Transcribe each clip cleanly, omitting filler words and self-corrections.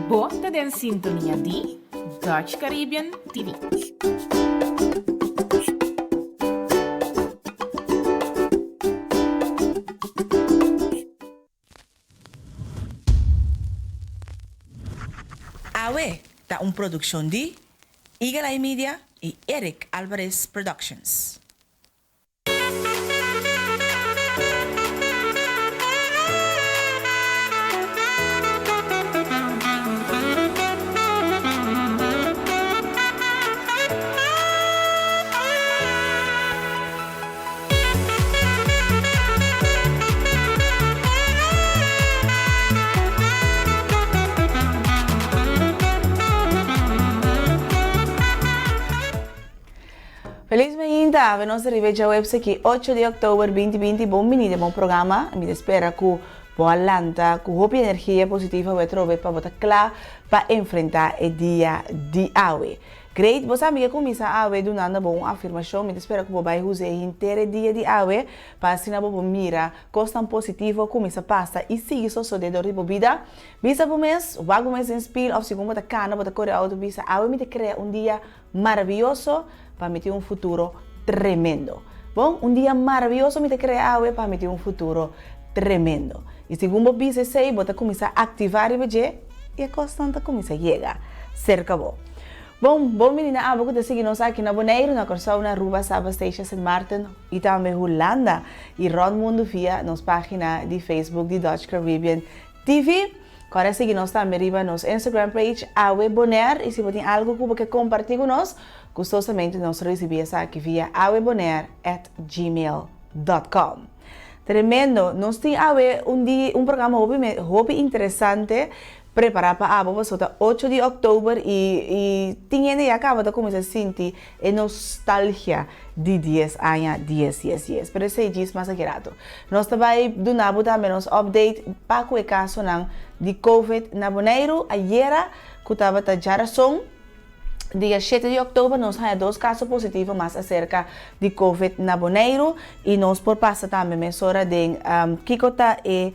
Bo ta den sintonia di Dutch Caribbean TV. Awe ta un produccion di Eagle Eye Media y Eric Alvarez Productions. Feliz mainta, awe nos ta riba e djaweps aki ocho di oktober binti binti, bon bini den bo programa, mi ta spera ku bo a lanta ku hopi energia positivo awe atrobe pa bo ta kla pa enfrenta e dia di awe. Great, bo sa mi ke kuminsá awe dunando bo un afirmashon, mi ta spera ku bo bai hus'é henter e dia di awe pa asina bo por mira kosnan positivo kuminsá pasa i sigui sosodé dor di bo bida. Bisa bo mes, wak bo mes den spil òf segun bo ta kana bo ta kore outo bisa awe mi ta krea un dia maravioso pa mi tin un futuro tremendo. Bon, un dia maravioso mi ta krea awe pa mi tin un futuro tremendo. I segun bo bisa esei bo ta kuminsá aktivá riba dje i e kosnan ta kuminsá yega serka bo. Bon, bon bini na abo ku ta sigui nos aki na Boneiru, na Kòrsou, na Aruba, Saba, Statia, Sint Maarten i tambe Hulanda i rònt mundu via nos página di Facebook di Dutch Caribbean TV. Kòrda sigui nos tambe riba nos Instagram page Awe Bonaire i si bo tin algu ku bo ke kompartí ku nos, gustosamente nos lo risibí esaki via awebonaire at gmail dot com. Tremendo! Nos tin awe un di un programa hopi hopi interesante Prepara pa abo pasobra ta ocho di oktober i i tin hende ya kaba ta kuminsá sinti e nostalgia di dies aña dies dies dies pero esei djis mas aki rato. Nos ta bai duna bo tambe nos update pa ku e kasonan di covid na Boneiru ayera ku tabata djarason dia shete di oktober nos haña dos kaso positivo mas aserka di covid na Boneiru i nos por pasa tambe mesora den kiko ta e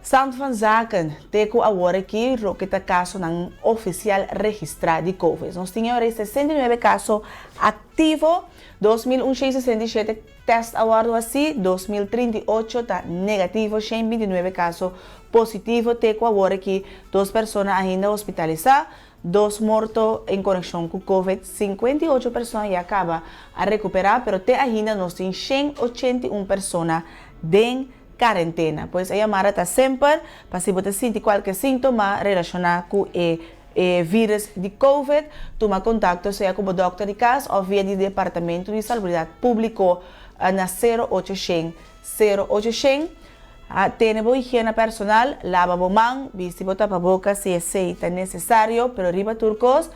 Stand van zaken, te ku awor aki loke ta kasonan ofisial registrá di Covid. Nos tin awor 69 kaso aktivo, 2167 tèst a wòrdu hasí, 2038 ta negativo, 129 kaso positivo te ku awor aki, dos persona ainda hospitalisá, dos morto en konekshon ku Covid, 58 persona ya kaba a rekuperá, pero te ainda nos tin 181 persona den Karentena. Pues e yamada ta semper pa si bo ta sinti kualke síntoma relashoná ku e e vírus di covid, tuma kontakto sea ku bo dòkter di kas òf via di Departamento di Salubridat Públiko na sero ocho shen sero ocho shen. Tene bo higiena personal, laba bo man, bisti bo tapaboka si esei ta nesesario, pero riba tur kos,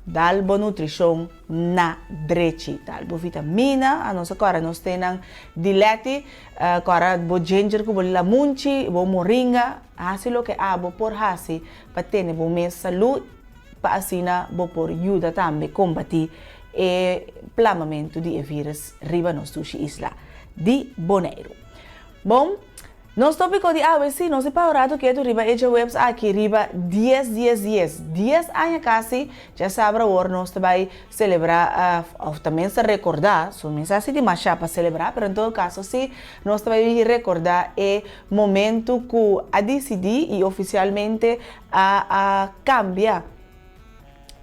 Dal bo nutrishon na drechi. Dal bo vitamina, a nos a kòrda nos tenan di lèti, kòrda bo ginger ku bo lamunchi, bo moringa, hasi loke abo por hasi pa tene bo mes salú pa asina bo por yuda tambe kombatí e plamamentu di e vírus riba nos dushi isla di Boneiru. Bon. Nos tópiko di awe si nos e pa un ratu ketu riba e djaweps aki riba dies dies dies dies aña kasi djasabra awor nos ta bai selebrá òf ta mester rekordá so mi sa si dimashá pa selebrá pero en todo kaso si nos ta bai rekordá e momentu ku a disidí i ofisialmente a a kambia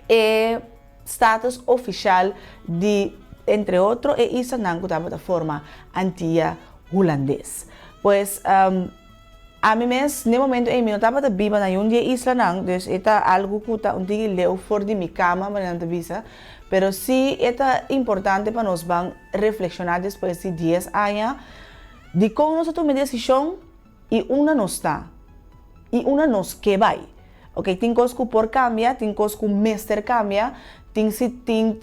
e status ofishal di entre otro e islanan ku tabata forma Antia Hulandes. Pues, ami mes n'e momento ei mi no tabata biba na yun di e islanan, dus e ta algu ku ta un tiki leu for di mi kama, manera nan ta bisa, pero sí e ta importante pa nos ban reflekshoná despues di dies aña dikon nos a tuma e desishon i unda nos ta i unda nos ke bai. Ok, tin kos ku por kambia, tin kos ku mester kambia, tin si tin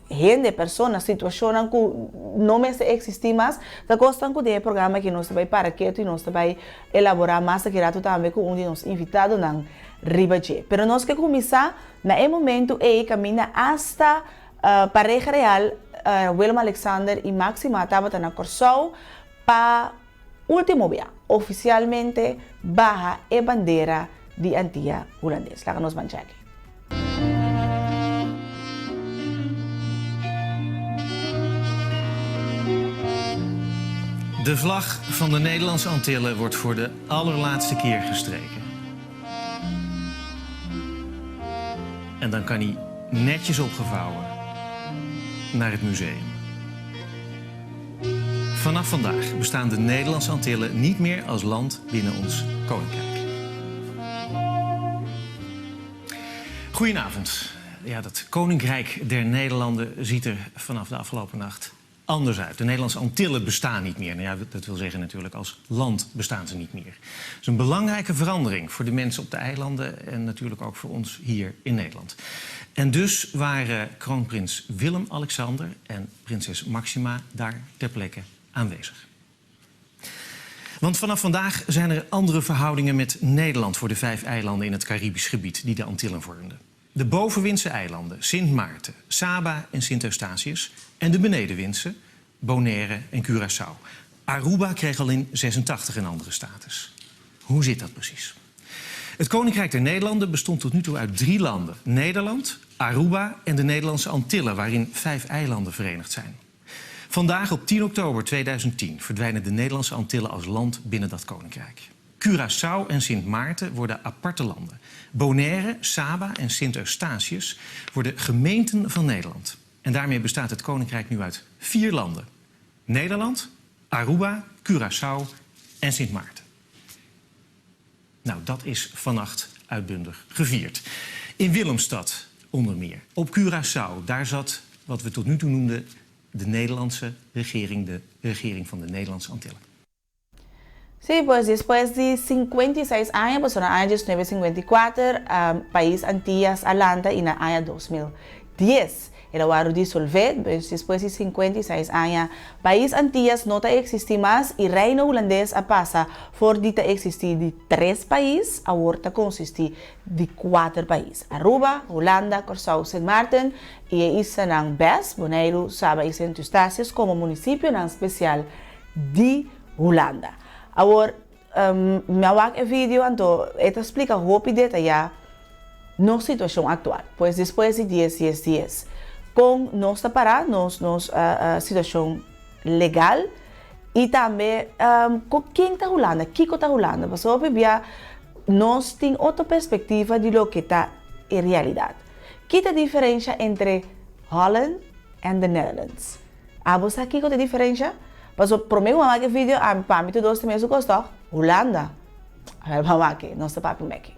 hende, persona, situashonnan ku no mester eksistí mas, ta kosnan ku den e programa aki nos ta bai para ketu i nos ta bai elaborá mas aki ratu tambe ku un di nos invitadonan riba dje. Pero nos ke kuminsá na e momentu ei kaminda asta pareha real Willem Alexander i Maxima tabata na Kòrsou pa Último bia, ofisialmente baha e bandera di Antia Hulandes. Laga nos ban chèk. De vlag van de Nederlandse Antillen wordt voor de allerlaatste keer gestreken. En dan kan hij netjes opgevouwen naar het museum. Vanaf vandaag bestaan de Nederlandse Antillen niet meer als land binnen ons koninkrijk. Goedenavond. Ja, dat Koninkrijk der Nederlanden ziet er vanaf de afgelopen nacht anders uit. De Nederlandse Antillen bestaan niet meer. Nou ja, dat wil zeggen natuurlijk als land bestaan ze niet meer. Dat is een belangrijke verandering voor de mensen op de eilanden en natuurlijk ook voor ons hier in Nederland. En dus waren kroonprins Willem-Alexander en prinses Maxima daar ter plekke aanwezig. Want vanaf vandaag zijn er andere verhoudingen met Nederland voor de vijf eilanden in het Caribisch gebied die de Antillen vormden. De bovenwindse eilanden Sint Maarten, Saba en Sint Eustatius en de benedenwindse Bonaire en Curaçao. Aruba kreeg al in 86 een andere status. Hoe zit dat precies? Het Koninkrijk der Nederlanden bestond tot nu toe uit drie landen: Nederland, Aruba en de Nederlandse Antillen, waarin vijf eilanden verenigd zijn. Vandaag op 10 oktober 2010 verdwijnen de Nederlandse Antillen als land binnen dat koninkrijk. Curaçao en Sint Maarten worden aparte landen. Bonaire, Saba en Sint Eustatius worden gemeenten van Nederland. En daarmee bestaat het koninkrijk nu uit vier landen: Nederland, Aruba, Curaçao en Sint Maarten. Nou, dat is vannacht uitbundig gevierd. In Willemstad onder meer. Op Curaçao, daar zat wat we tot nu toe noemden de Nederlandse regering, de regering van de Nederlandse Antillen. Sí, pues despues di 56 aña, pasobra na aña 1954 pais Antillas a lanta y na aña 2010 el a wòrdu disolvé, pues despues di 56 aña pais Antillas no ta existi mas y Reino Hulandes a pasa for di ta existi di tres pais awor ta consisti di kuater pais, Aruba, Hulanda, Kòrsou, Sint Maarten y e islanan bes, Boneiru, Saba y Sint Eustatius como municipionan special di Hulanda. Awor, mi a wak e video anto e ta splika hopi detayá nos situashon aktual. Pues despues di dies dies dies, kon nos ta pará nos nos situashon legal i tambe ku ken ta Hulanda, kiko ta Hulanda. Pasobra hopi bia nos tin otro perspektiva di loke ta e realidat. Ki ta diferensha entre Holland and the Netherlands? Abo sa kiko ta e diferensha? Paso prome ku mama wak e video ami pa mi tur dos ta mesun kos tòg? Hulanda. Awel ban wak e, nos ta papia un beki.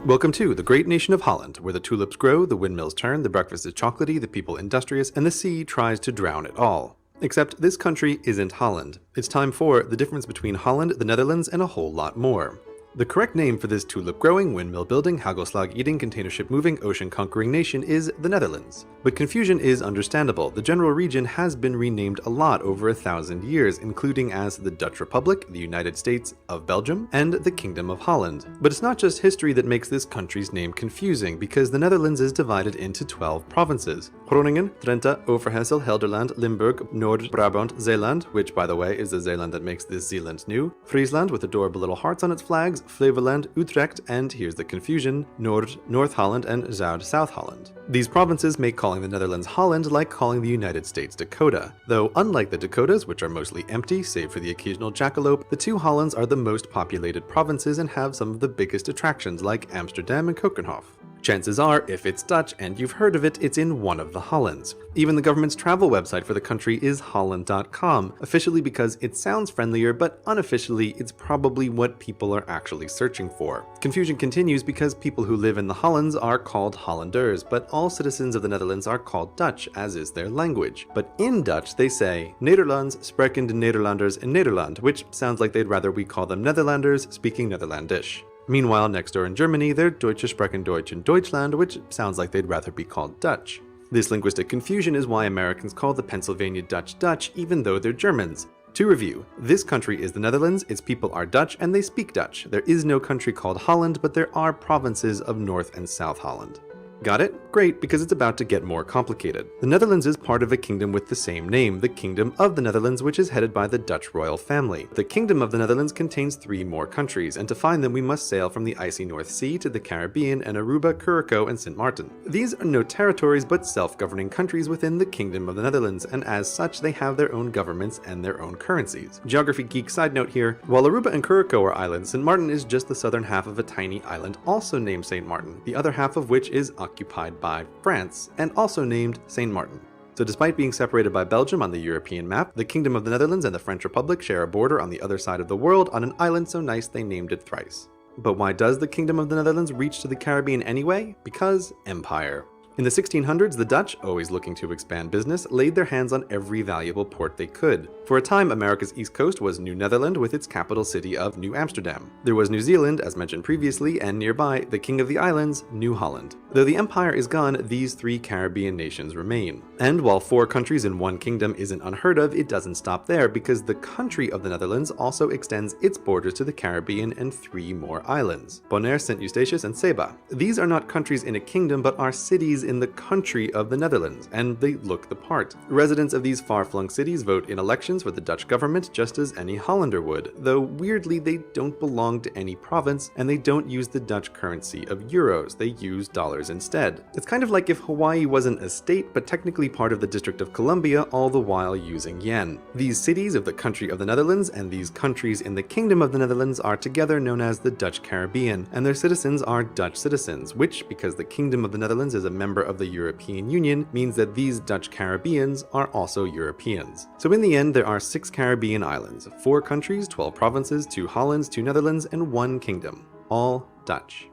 Welcome to the great nation of Holland, where the tulips grow, the windmills turn, the breakfast is chocolatey, the people industrious, and the sea tries to drown it all. Except this country isn't Holland. It's time for the difference between Holland, the Netherlands, and a whole lot more. The correct name for this tulip growing, windmill building, hagelslag eating, container ship moving, ocean conquering nation is the Netherlands. But confusion is understandable. The general region has been renamed a lot over a thousand years, including as the Dutch Republic, the United States of Belgium, and the Kingdom of Holland. But it's not just history that makes this country's name confusing, because the Netherlands is divided into 12 provinces. Groningen, Drenthe, Overijssel, Gelderland, Limburg, Noord-Brabant, Zeeland, which by the way is the Zeeland that makes this Zeeland new, Friesland with adorable little hearts on its flags, Flevoland, Utrecht, and here's the confusion, Noord, North Holland, and Zuid, South Holland. These provinces make calling the Netherlands Holland like calling the United States Dakota. Though, unlike the Dakotas, which are mostly empty, save for the occasional jackalope, the two Hollands are the most populated provinces and have some of the biggest attractions like Amsterdam and Keukenhof. Chances are, if it's Dutch and you've heard of it, it's in one of the Hollands. Even the government's travel website for the country is holland.com, officially because it sounds friendlier, but unofficially, it's probably what people are actually searching for. Confusion continues because people who live in the Hollands are called Hollanders, but all citizens of the Netherlands are called Dutch, as is their language. But in Dutch, they say Nederlands spreken de Nederlanders in Nederland, which sounds like they'd rather we call them Netherlanders speaking Netherlandish. Meanwhile, next door in Germany, they're Deutsche sprechen Deutsch in Deutschland, which sounds like they'd rather be called Dutch. This linguistic confusion is why Americans call the Pennsylvania Dutch Dutch, even though they're Germans. To review, this country is the Netherlands, its people are Dutch, and they speak Dutch. There is no country called Holland, but there are provinces of North and South Holland. Got it? Great, because it's about to get more complicated. The Netherlands is part of a kingdom with the same name, the Kingdom of the Netherlands, which is headed by the Dutch royal family. The Kingdom of the Netherlands contains three more countries, and to find them we must sail from the icy North Sea to the Caribbean and Aruba, Curacao, and St. Martin. These are no territories but self governing countries within the Kingdom of the Netherlands, and as such, they have their own governments and their own currencies. Geography geek side note here while Aruba and Curacao are islands, St. Martin is just the southern half of a tiny island also named St. Martin, the other half of which is occupied by France and also named St. Martin. So, despite being separated by Belgium on the European map, the Kingdom of the Netherlands and the French Republic share a border on the other side of the world on an island so nice they named it thrice. But why does the Kingdom of the Netherlands reach to the Caribbean anyway? Because empire. In the 1600s, the Dutch, always looking to expand business, laid their hands on every valuable port they could. For a time, America's east coast was New Netherland with its capital city of New Amsterdam. There was New Zealand, as mentioned previously, and nearby, the king of the islands, New Holland. Though the empire is gone, these three Caribbean nations remain. And while four countries in one kingdom isn't unheard of, it doesn't stop there because the country of the Netherlands also extends its borders to the Caribbean and three more islands Bonaire, St. Eustatius, and Saba. These are not countries in a kingdom, but are cities in the country of the Netherlands, and they look the part. Residents of these far flung cities vote in elections for the Dutch government just as any Hollander would, though weirdly they don't belong to any province and they don't use the Dutch currency of euros, they use dollars instead. It's kind of like if Hawaii wasn't a state, but technically part of the District of Columbia, all the while using yen. These cities of the country of the Netherlands and these countries in the Kingdom of the Netherlands are together known as the Dutch Caribbean, and their citizens are Dutch citizens, which, because the Kingdom of the Netherlands is a member of the European Union, means that these Dutch Caribbeans are also Europeans. So in the end, there are six Caribbean islands, four countries, 12 provinces, two Hollands, two Netherlands, and one kingdom. All Dutch.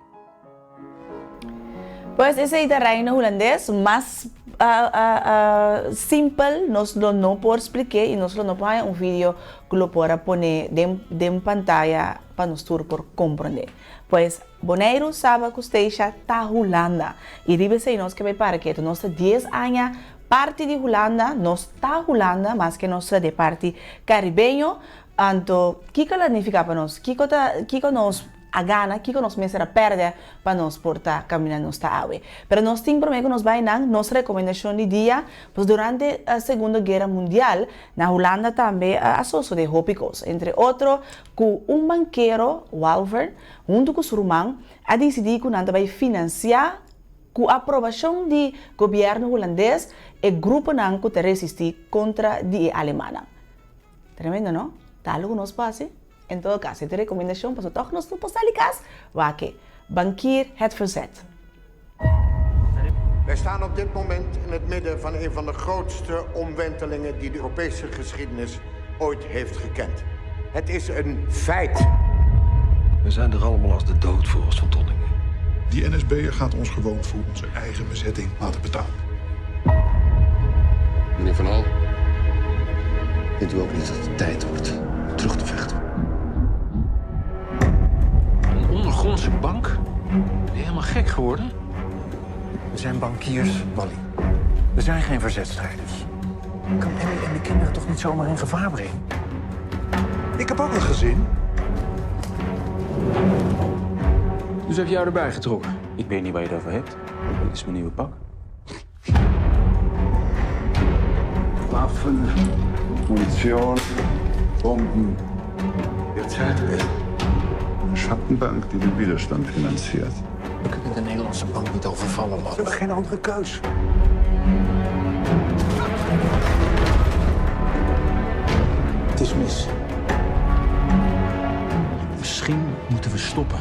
Pues esei ta Reino Hulandes, mas simpel nos lo no por splik'é i nos lo no por haña un video ku lo por a pone den den pantaya pa nos tur por komprondé. Pues Boneiru, Saba ku Statia ta Hulanda i riba esei nos ke bai para ketu. Nos ta dies aña parti di Hulanda, nos ta Hulanda maske nos ta di parti karibeño, anto kiko la nifiká pa nos? Kiko ta kiko nos a gana, kiko nos mester a pèrdè pa nos por ta kaminda nos ta awe. Pero nos tin promé ku nos bai nan nos rekomendashon di dia, pues durante Segundo Guera Mundial na Hulanda tambe a sosodé hopi kos, entre otro ku un bankero, Walvern, huntu ku su ruman a disidí ku nan ta bai finansiá ku aprobashon di gobièrnu hulandes e gruponan ku ta resistí kontra di e alemannan. Tremendo no? Ta algu ku nos por hasi? En todo caso, e ta recomendacion pasobra toch nos no por sali cas, wak e bankier het verzet. Wij staan op dit moment in het midden van een van de grootste omwentelingen die de Europese geschiedenis ooit heeft gekend. Het is een feit. We zijn er allemaal als de dood voor ons van Tonningen. Die NSB'er gaat ons gewoon voor onze eigen bezetting laten betalen. Meneer Van Hal, vindt u ook niet dat het tijd wordt om terug te vechten? Een ondergrondse bank? Ben je helemaal gek geworden? We zijn bankiers, Wally. We zijn geen verzetstrijders. Ik kan Emmy en de kinderen toch niet zomaar in gevaar brengen? Ik heb ook een gezin. Dus heeft jou erbij getrokken? Ik weet niet waar je het over hebt. Dit is mijn nieuwe pak. Waffen, Munition, Bomben. Je Zeit is. Een Schattenbank die de Widerstand financiert. We kunnen de Nederlandse bank niet overvallen, man. We hebben geen andere keus. Het is mis. Misschien moeten we stoppen.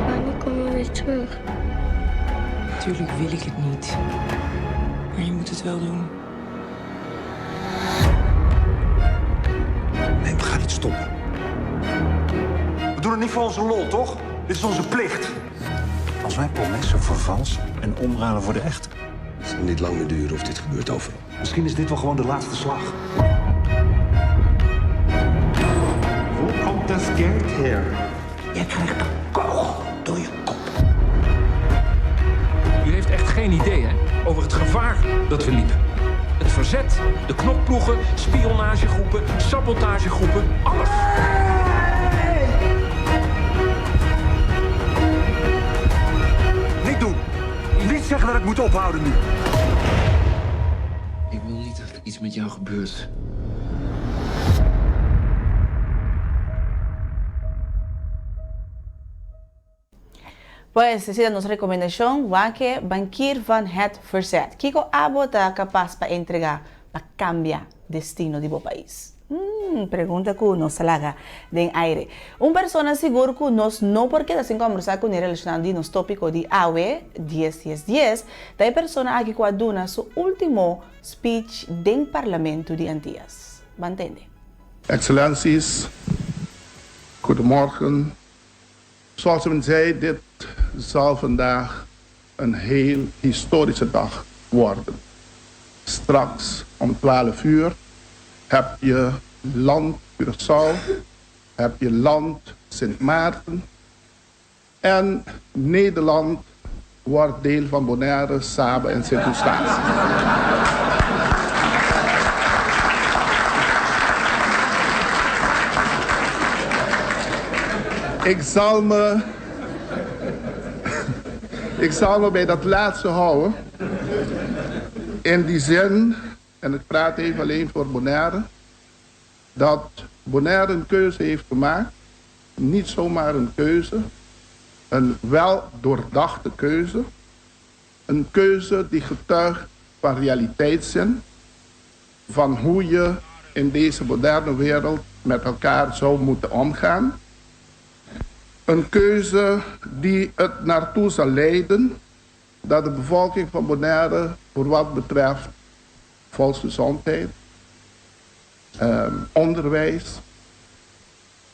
Wanneer komen we weer terug? Natuurlijk wil ik het niet. Maar je moet het wel doen. Nee, we gaan niet stoppen. We doen het niet voor onze lol, toch? Dit is onze plicht. Als wij promessen vervalsen en omruilen voor de echte. Het zal niet lang meer duren of dit gebeurt overal. Misschien is dit wel gewoon de laatste slag. Wo komt das Geld her? Jij krijgt een kogel door je kop. U heeft echt geen idee, hè? Over het gevaar dat we liepen. Het verzet, de knokploegen, spionagegroepen, sabotagegroepen, alles. Niet doen. Het moet ophouden nu. Ik wil niet dat er iets met jou gebeurt. Pues, esei ta nos rekomendashon, wak e Bankier van het Verzet. Kiko abo ta kapas pa entregá pa kambia destino di bo pais? Hmm, pregunta ku nos ta laga den aire. Un persona sigur ku nos no por keda sin kòmbersá kuné relashoná di nos tópiko di awe, dies dies dies, ta e persona aki ku a duna su último speech den Parlamento di Antias. Ban tende. Excellenties, goedemorgen. Zoals men zei, dit zal vandaag een heel historische dag worden. Straks om 12 uur heb je land Curaçao, heb je land Sint Maarten en Nederland wordt deel van Bonaire, Saba en Sint Eustatius. Ik zal me, ik zal me bij dat laatste houden. In die zin, en ik praat even alleen voor Bonaire, dat Bonaire een keuze heeft gemaakt. Niet zomaar een keuze, een wel doordachte keuze. Een keuze die getuigt van realiteitszin, van hoe je in deze moderne wereld met elkaar zou moeten omgaan. Een keuze die het naartoe zal leiden dat de bevolking van Bonaire voor wat betreft volksgezondheid, onderwijs,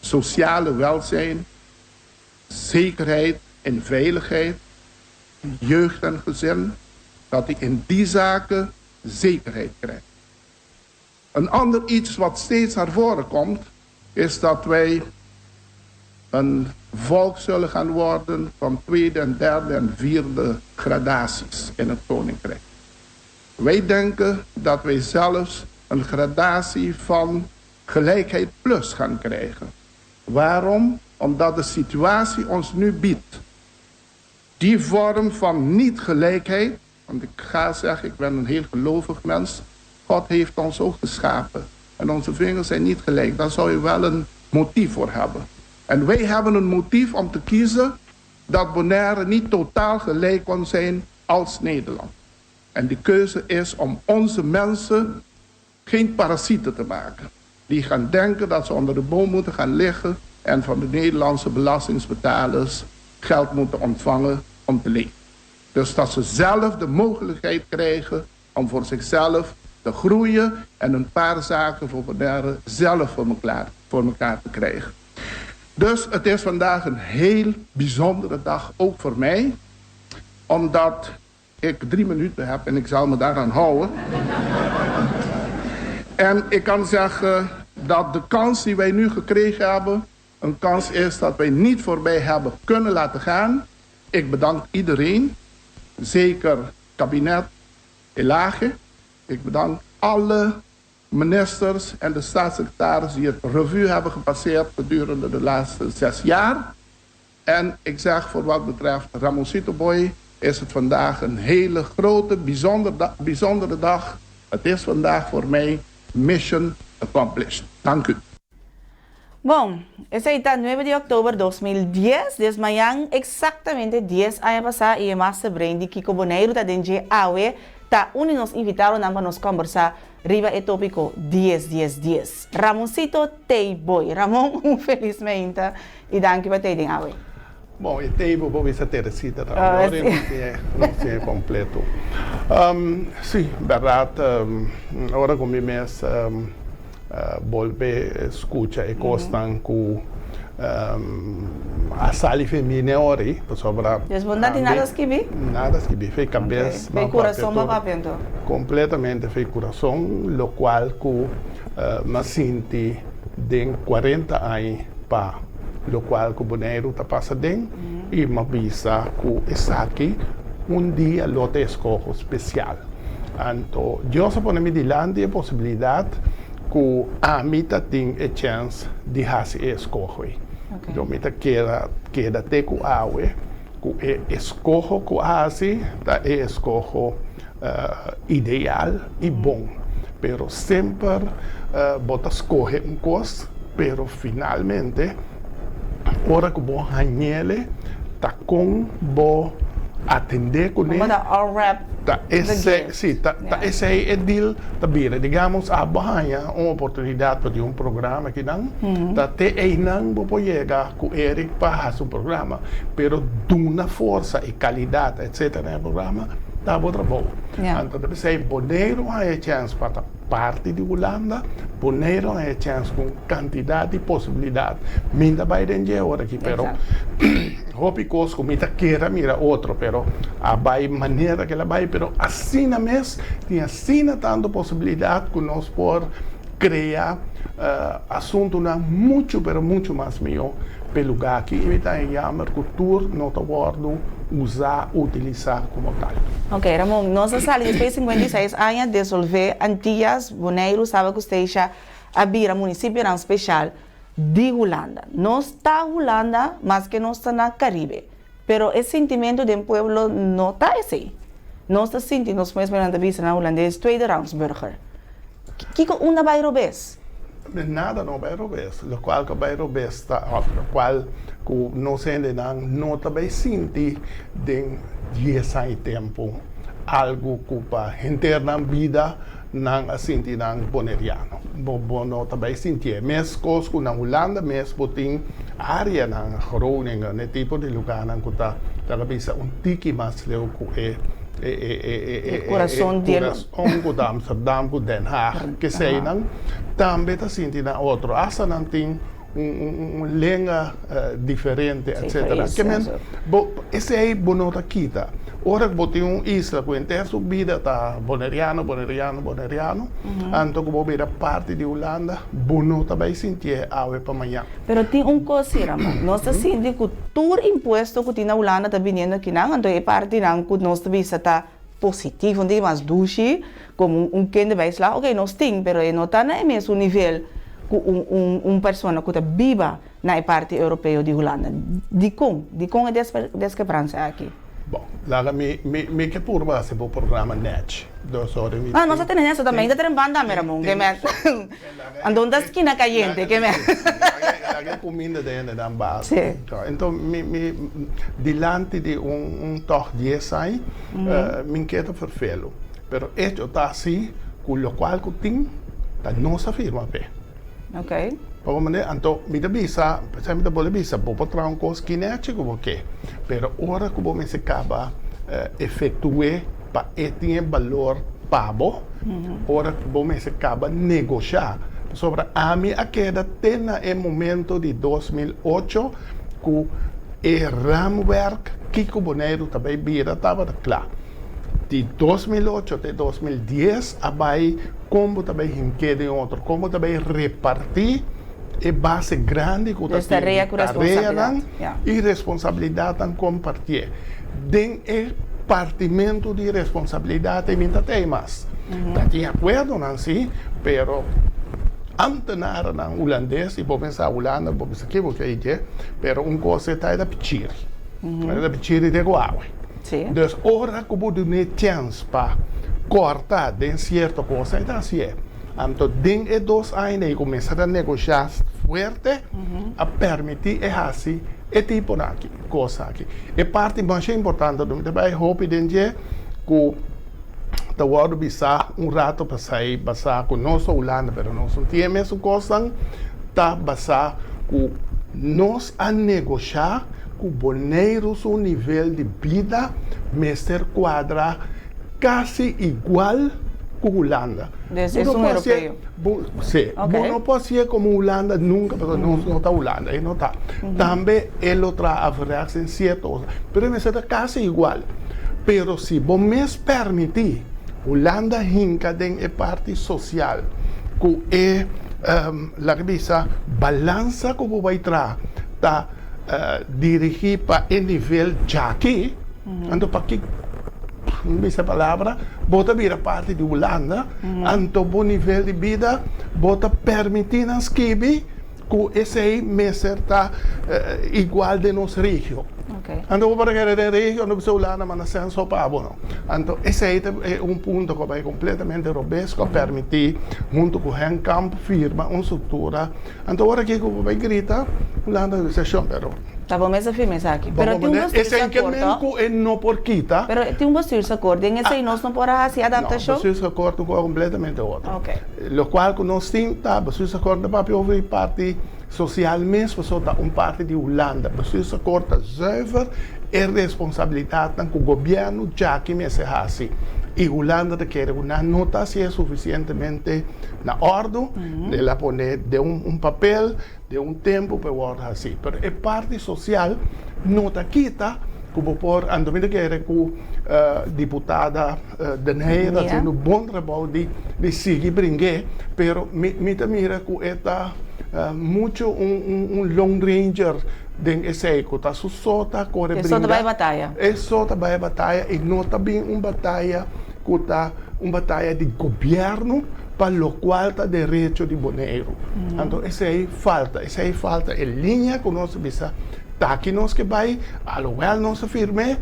sociale welzijn, zekerheid en veiligheid, jeugd en gezin, dat die in die zaken zekerheid krijgt. Een ander iets wat steeds naar voren komt, is dat wij een volk zullen gaan worden van tweede en derde en vierde gradaties in het koninkrijk. Wij denken dat wij zelfs een gradatie van gelijkheid plus gaan krijgen. Waarom? Omdat de situatie ons nu biedt. Die vorm van niet-gelijkheid, want ik ga zeggen, ik ben een heel gelovig mens. God heeft ons ook geschapen. En onze vingers zijn niet gelijk. Daar zou je wel een motief voor hebben. En wij hebben een motief om te kiezen dat Bonaire niet totaal gelijk kon zijn als Nederland. En die keuze is om onze mensen geen parasieten te maken. Die gaan denken dat ze onder de boom moeten gaan liggen en van de Nederlandse belastingsbetalers geld moeten ontvangen om te leven. Dus dat ze zelf de mogelijkheid krijgen om voor zichzelf te groeien en een paar zaken voor Bonaire zelf voor elkaar, voor elkaar te krijgen. Dus het is vandaag een heel bijzondere dag, ook voor mij, omdat ik drie minuten heb en ik zal me daaraan houden. en ik kan zeggen dat de kans die wij nu gekregen hebben, een kans is dat wij niet voorbij hebben kunnen laten gaan. Ik bedank iedereen, zeker kabinet Elage. Ik bedank alle ministers en de staatssecretaris die het revue hebben gepasseerd gedurende de laatste zes jaar. En ik zeg voor wat betreft Ramoncito Boy is het vandaag een hele grote, bijzonder bijzondere dag. Het is vandaag voor mij mission accomplished. Dank u. Bon, esei ta nuebe di òktober 2010, des mañan eksaktamente dies aña pasá i e master brain di Kiko Boneiru ta den dje awe ta un di nos invitadonan pa nos kòmbersá riba e tópiko dies dies dies. Ramoncito Tei Boy. Ramon, un felis meinta i danki pa tei den awe. Bon, e tei bo por bisa Teresita tambe, ora nos tin nos tin e kompleto. Sí, bèrdat, ora ku mi mes bolbe skucha e kosnan ku a sali fe mi n'e ora ei, pasobra. Des bo no tin nada skibí? Nada skibí, fe kabes. Fe kurason bo papia anto? Kompletamente fe kurason, lokual ku m'a sinti den kuarenta aña pa lokual ku Boneiru ta pasa den i m'a bisa ku esaki un dia lo ta eskoho spesial. Anto Dios a pone mi dilanti e posibilidat ku ami ta tin e chèns di hasi e eskoho ei. Anto mi ta keda keda te ku awe. ku e eskoho ku a hasi ta e eskoho ideal i bon. Pero semper bo ta skohe un kos, pero finalmente ora ku bo hañ'ele ta kon bo atendé kuné. Bo ta unwrap Ta the esei, gift. sí, ta ta esei e deal ta bira. Digamos abo haña un oportunidat pa tin un programa akinan, ta te einan bo por yega ku Eric pa hasi un programa. Pero duna forsa i kalidat etcetera na e programa ta bo trabou. Anto ta p'esei Boneiru haña e chèns pa ta parti di Hulanda, Boneiru haña e chèns ku un kantidat di posibilidat. Mi ta bai den dje ora aki pero hopi kos ku mi ta kere a mira otro pero a bai manera ku el a bai pero asina mes tin asina tantu posibilidat ku nos por krea asuntunan muchu pero muchu mas mihó p'e lugá aki i mi ta haña yammer ku tur no ta wòrdu usá, utilisá komo tal. Ok, Ramon, nos a sali despues di 56 aña desolvé Antillas, Boneiru, Saba ku Statia a bira munisipionan speshal di Hulanda. Nos ta Hulanda maske nos ta na Karibe, pero e sintimentu den pueblo no ta esei. Nos ta sinti nos mes manera nan ta bisa na hulandes tweederangsburger. Kiko unda bai robes? Nada no bai robes. Lokual ku bai robes ta òf lokual ku nos hendenan no ta bai sinti den dies aña tempu algu ku pa henter nan bida nan a sinti nan boneriano. Bo bo no ta bai sintié. Meskos ku na Hulanda mes bo tin áreanan, Groningen, e tipo di lugánan ku ta ta bisa un tiki mas leu ku e e e e e E kurason di e kurason ku ta Amsterdam ku Den Haag. Keseinan tambe ta sinti nan otro. Asta nan tin un un lenga diferente etcetera. Ke men bo esei bo no ta kita. Ora ku bo tin un isla ku henter su bida ta boneriano, boneriano, boneriano, anto ku bo bira parti di Hulanda, bo no ta bai sintié awe pa mañan. Pero tin un kos si, Ramon. Nos ta sinti ku tur impuesto ku tin na Hulanda ta biniendo akinan, anto e partinan ku nos ta bisa ta positivo, un tiki mas dushi, Como un kende bai sla, ok, nos tin, pero e no ta na e mesun nivel cu un un un persona cu ta biba na e parti europeo di Hulanda. Dicon? Dicon e deskeprancia aki? Bon, laga mi mi mi ke purba hasi bo programa nèchi. Dus ora mi Ah, nos ta tene eso tambe. Ainda ta den banda mi, Ramon, ke men. Anto un ta skina kayente, ke men. Laga e kuminda den hende nan bas. Sí. Enton mi mi dilanti di un un tòg dies ai, mi ke ta ferfelu. Pero echo ta asi ku lokual ku tin ta nos a firma p'e. Ok. Pa bo manera, anto mi ta bisa, p'esei mi ta bolbe bisa, bo por traha un kos kinechi ku bo ke, pero ora ku bo mester kaba efektu'é pa e tin e balor pa bo, ora ku bo mester kaba negoshá, pasobra ami a keda te na e momento di 2008 ku e raamwerk kiko Boneiru ta bai bira tabata kla. Di 2008 te 2010 a bai kon bo ta bai hink'é den otro, kon bo ta bai repartí e base grandi ku ta Dus tin tarea ku responsabilidat, tareanan ya. i responsabilidatnan kompartié. Den e partimentu di responsabilidat ei mi ta tei mas. Ta tin akuerdonan sí, pero ámtenarnan hulandes, i bo pensa Hulanda, bo bisa ke bo ke dje, pero un kos e ta e ta pichiri. E ta pichiri te ku awe. Sí. Dus ora ku bo dun'é chèns pa kòrta den sierto kos, e ta hasié. Anto den e dos aña ei ku mester a negoshá fuerte, a pèrmití e hasi e tiponan aki, kos aki. E parti masha importante mi ta bai hopi den dje ku ta wòrdu bisá un rato pasá basá ku nos ta Hulanda pero nos no tin e mesun kosnan, ta basá ku nos a negoshá ku Boneiru su nivel di bida mester kuadra kasi igual ku Hulanda. Dus es un europeo. Si, bo no por hasié komo Hulanda nunka pasobra nos no ta Hulanda, e no ta. Tambe e lo traha averechts den sierto kos, pero e mester ta kasi igual. Pero si bo mes permití Hulanda hinka den e parti sosial ku e laga bisa balansa ku bo bai traha ta dirigí pa e nivel djaki, anto paki mi bisa e palabra, bo ta bira parti di Hulanda, anto bo nivel di bida bo ta permití nan skibi ku esei mester ta igual den nos regio. Anto bo por kere den regio no bisa Hulanda manda sèn so pa bo no. Anto esei ta e un punto ku a bai kompletamente robes ku a permití huntu ku Henk Kamp firma un struktura. Anto ora aki ku bo bai grita Hulanda ta bisa shon pero. Ta bo mes a firma esaki. Pero tin un bestuursakkoord to. Ku e no por kita. Pero tin un bestuursakkoord den esei nos no por a hasi adaptashon? No, bestuursakkoord ta un kosa kompletamente otro. Lokual ku nos tin ta bestuursakkoord ta papia over di parti. Sosial mes pasobra ta un parti di Hulanda. Bestuursakkoord ta zuiver e responsabilidatnan ku gobièrnu djaki mester hasi i Hulanda ta kere ku nan no ta hasié sufisientemente na òrdu. El a pone den un papel den un tempu pa e wòrdu hasi. Pero e parti sosial no ta kita ku bo por anto mi ta kere ku diputada Den Heyer ta hasiendo un bon trabou di sigui bring'é pero mi ta mira ku e ta Mucho un lone ranger den esey cu ta su so ta core bringa. E so ta bay bataya. E so ta bay bataya y no ta bin un bataya cu ta un bataya di gobierno pa locual ta derecho di Boneiru. Anto esey falta, esey falta e linea cu nos ta bisa ta aki nos ke bay, alhoewel nos a firme,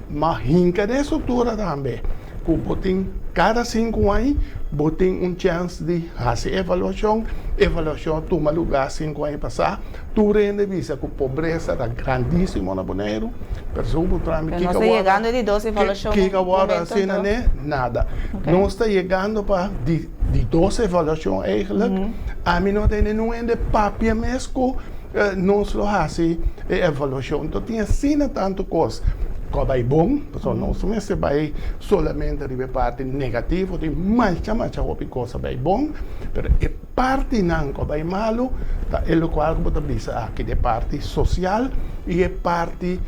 ma hinca den e structura tambe. Ku bo tin kada sinku aña bo tin un chèns di hasi evaluashon. Evaluashon a tuma lugá sinku aña pasá. Tur hende bisa ku pobresa ta grandísimo na Boneiru, pero segun bo traha mi kiko a wòrdu kiko a wòrdu hasi na ne? Nada. Nos ta yegando pa di di dos evaluashon eigentlik. Ami no tene niun hende papia mes ku nos lo hasi e evaluashon. Enton tin asina tantu kos ku a bai bon, pasobra nos no mester bai solamente riba e parti negativo, tin masha masha hopi kos a bai bon, pero e partinan ku a bai malu ta e lokual ku bo ta bisa aki, di e parti sosial i e parti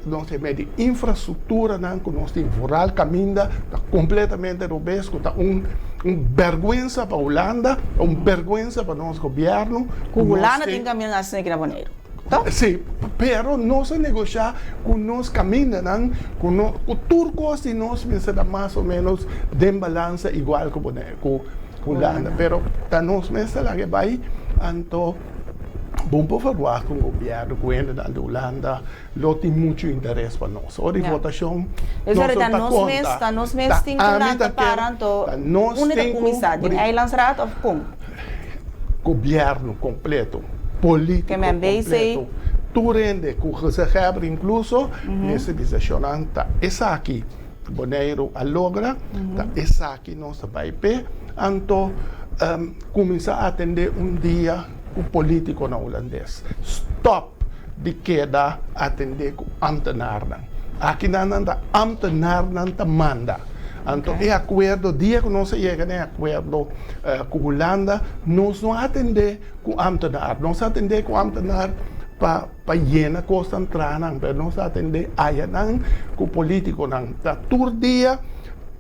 nos ta yama di infrastrukturanan ku nos tin vooral kaminda ta kompletamente robes ku ta un bèrgwensa pa Hulanda, un bèrgwensa pa nos gobièrnu. Ku Hulanda tin kaminda nan asina aki na Boneiru, to? Si, pero nos a negoshá ku nos kamindanan, ku no ku tur kos di nos mester ta mas o ménos den balansa igual ku Boneiru, ku Hulanda, pero ta nos mes ta laga e bai, anto. Bon por verwagt un gobierno cu hendenan di Hulanda lo tin mucho interes pa nos. Ora di votacion nos no ta conta. Ta nos mes tin cu lanta para anto unda ta cuminsa? Den Eilandsraad of con? Gobierno completo, politico completo, tur hende cu gezaghebber incluso mester bisa shownan ta esaki Boneiru a logra, ta esaki nos ta bay p'e anto. Kuminsá atendé un dia ku polítikonan hulandes. Stòp di keda atendé ku ámtenarnan. Akinan nan ta ámtenarnan ta manda. Anto e akuerdo, dia ku nos a yega na e akuerdo ku Hulanda, nos no a atendé ku ámtenar. Nos a atendé ku ámtenar pa pa yena kosnan tranan, pero nos a atendé ayanan ku polítikonan. Ta tur dia.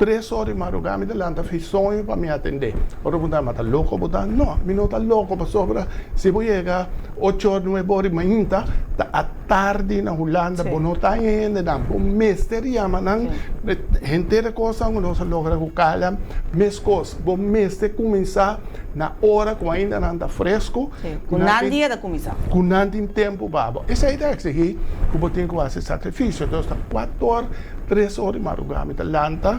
Tres ora di madrugá mi ta lanta fi soño pa mi atendé. Otro puntra, Ma ta loko bo ta? No, mi no ta loko pasobra si bo yega ocho ora, nuebe ora di mainta, ta atardi na Hulanda, bo no ta haña hendenan, bo mester yama nan. Henter e kosnan ku nos a logra ku Kala, meskos, bo mester kuminsá na ora ku ainda nan ta fresku. Ku nan dia ta kuminsá. Ku nan tin tempu pa bo. Esei ta eksigí ku bo tin ku hasi sakrifisio. Entonces ta kuater ora. Tres ora di madrugá mi ta lanta,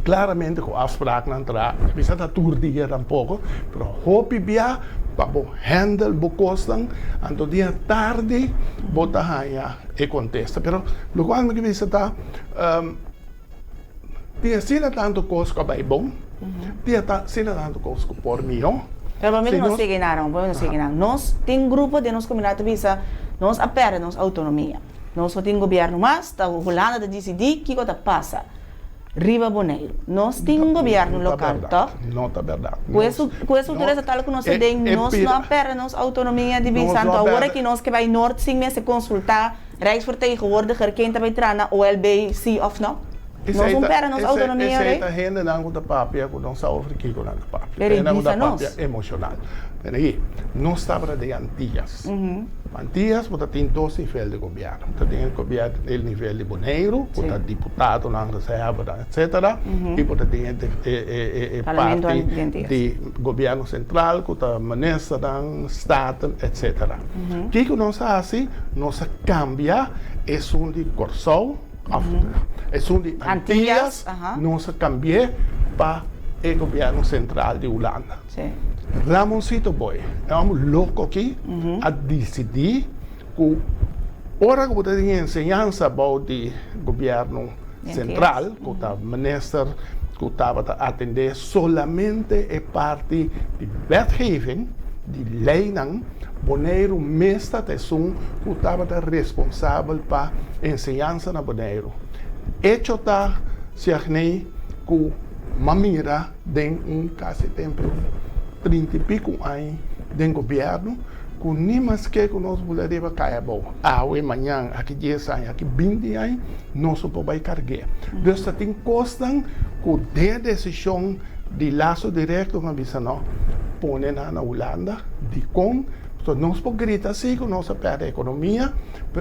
klaramente ku afspraaknan tra, mi bisa ta tur dia tampoko, pero hopi bia pa bo handle bo kosnan, anto dia tardi bo ta haña e kontesta. Pero lokual mi ke bisa ta, tin asina tantu kos ku a bai bon, tin asina tantu kos ku por mihó. Pero pa mi ku no sigui nada, pa mi no sigui nada. Nos tin grupo den nos komunidat ta bisa nos a pèrdè nos outonomia. Nos no tin gobierno mas, ta Hulanda ta disidí kiko ta pasa riba Boneiru. Nos tin un gobierno lokal, tòg? No ta bèrdat. Ku e ku e struktura estatal ku nos ta den, nos no a pèrdè nos outonomia di bisa. Anto awor aki nos ke bai nort sin mester konsultá Rijksvertegenwoordiger ken ta bai traha na OLB, sí òf no? Nos un pèrdè nos outonomia Esei ta hendenan ku ta papia ku no sa over kiko nan ta papia. Pero Hendenan ku bisa ta nos. papia emoshonal. Tene aki, nos tabata den Antillas. Antillas bo ta tin dos nivel di gobièrnu. Bo ta tin e gobièrnu e nivel di Boneiru, ku ta diputadonan, reservanan, etsetera, i bo ta tin e e e e Parlamento parti di Antillas. di gobièrnu sentral ku ta ministernan, staten, etsetera. Kiko nos a hasi? Nos a kambia esun di Kòrsou, Of esun di Antillas nos a cambi'é pa e gobierno central di Hulanda. Ramoncito Boy, e homber loco aki, a dicidi cu ora cu bo ta tin enseñansa bao di gobierno central, cu ta minister cu tabata atende solamente e parti di wetgeving, di leynan, Boneiru mes ta ta esun ku tabata responsabel pa enseñansa na Boneiru. Echo ta, Siagney, ku m'a mira den un kasi tempu 30 i piku aña den gobièrnu ku ni maske ku nos bula riba kaya abou, awe, mañan, aki dies aña, aki binti aña, nos no por bai karg'é. Dus ta tin kosnan ku den e desishon Di laso directo m'a bisa no pone nan na Hulanda dicon pasobra nos por grita si cu nos a perde economia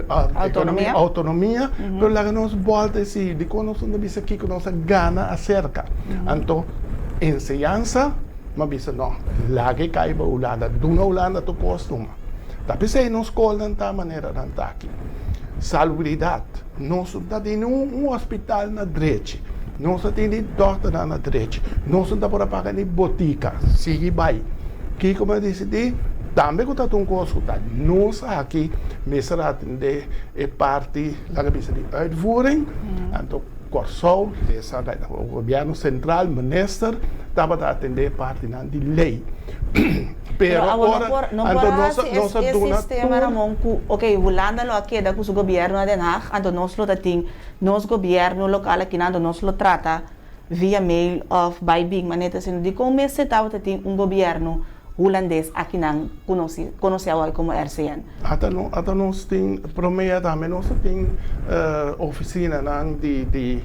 Autonomia. autonomia pero laga nos bolta esi dicon nos no ta bisa kico nos a gana acerca anto enseñansa m'a bisa no laga e cay pa Hulanda duna Hulanda tur cos tuma ta pesey nos scolnan ta manera nan ta aki salubridad. Nos no ta tene un hospital na drechi, nos no tene dòkternan na drechi, nos no ta por a paga ni botika. Sigui bai. Kiko mi a disidí? Tambe ku ta un kos ku ta nos aki mester atendé e parti, laga bisa, di uitvoering. Anto Kòrsou, lesa gobièrnu sentral, minister tabata atendé e partinan di lei. Pero awor no por no por hasi e sistema Ramon ku ok Hulanda lo a keda ku su gobierno na Den Haag anto nos lo ta tin nos gobierno lokal aki nan anto nos lo trata via mail of bai bin manera ta sino dikon mester tabata tin un gobierno hulandes aki nan ku nos konosé awor komo RCN. Ata no ata nos tin prome ya tambe nos ta tin oficinanan di di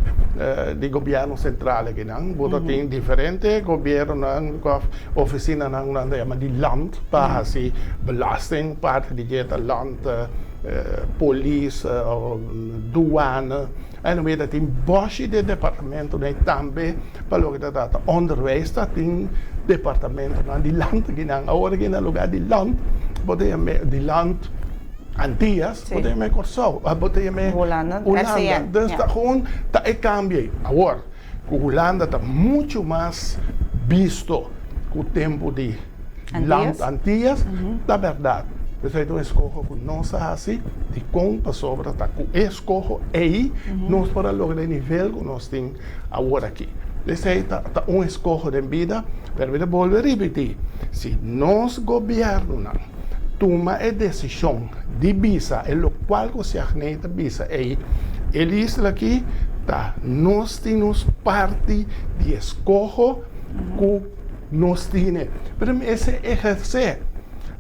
di gobierno central akinan bo ta tin diferente gobiernonan of oficinanan ku nan ta yama di land pa hasi belasting parti di dje ta land polis douane anyway ta tin boshi di departamentonan i tambe pa loke ta trata onderwijs ta tin departamentonan di land akinan. Awor aki na lugar di land bo ta yam'é di land Antillas bo ta yam'é Kòrsou bo ta yam'é Hulanda. Dus ta gewoon ta e kambio ei. Awor ku Hulanda ta muchu mas bisto ku tempu di land Antillas ta bèrdat. Esei ta un eskoho ku nos a hasi dikon pasobra ta ku e eskoho ei nos por a logra e nivel ku nos tin awor aki. Esei ta ta un eskoho den bida, pero mi ta bolbe ripití, si nos gobièrnunan tuma e desishon di bisa e lokual ku Siagney ta bisa ei, e isla aki ta nos tin nos parti di eskoho ku nos tine. Pero mester ehersé.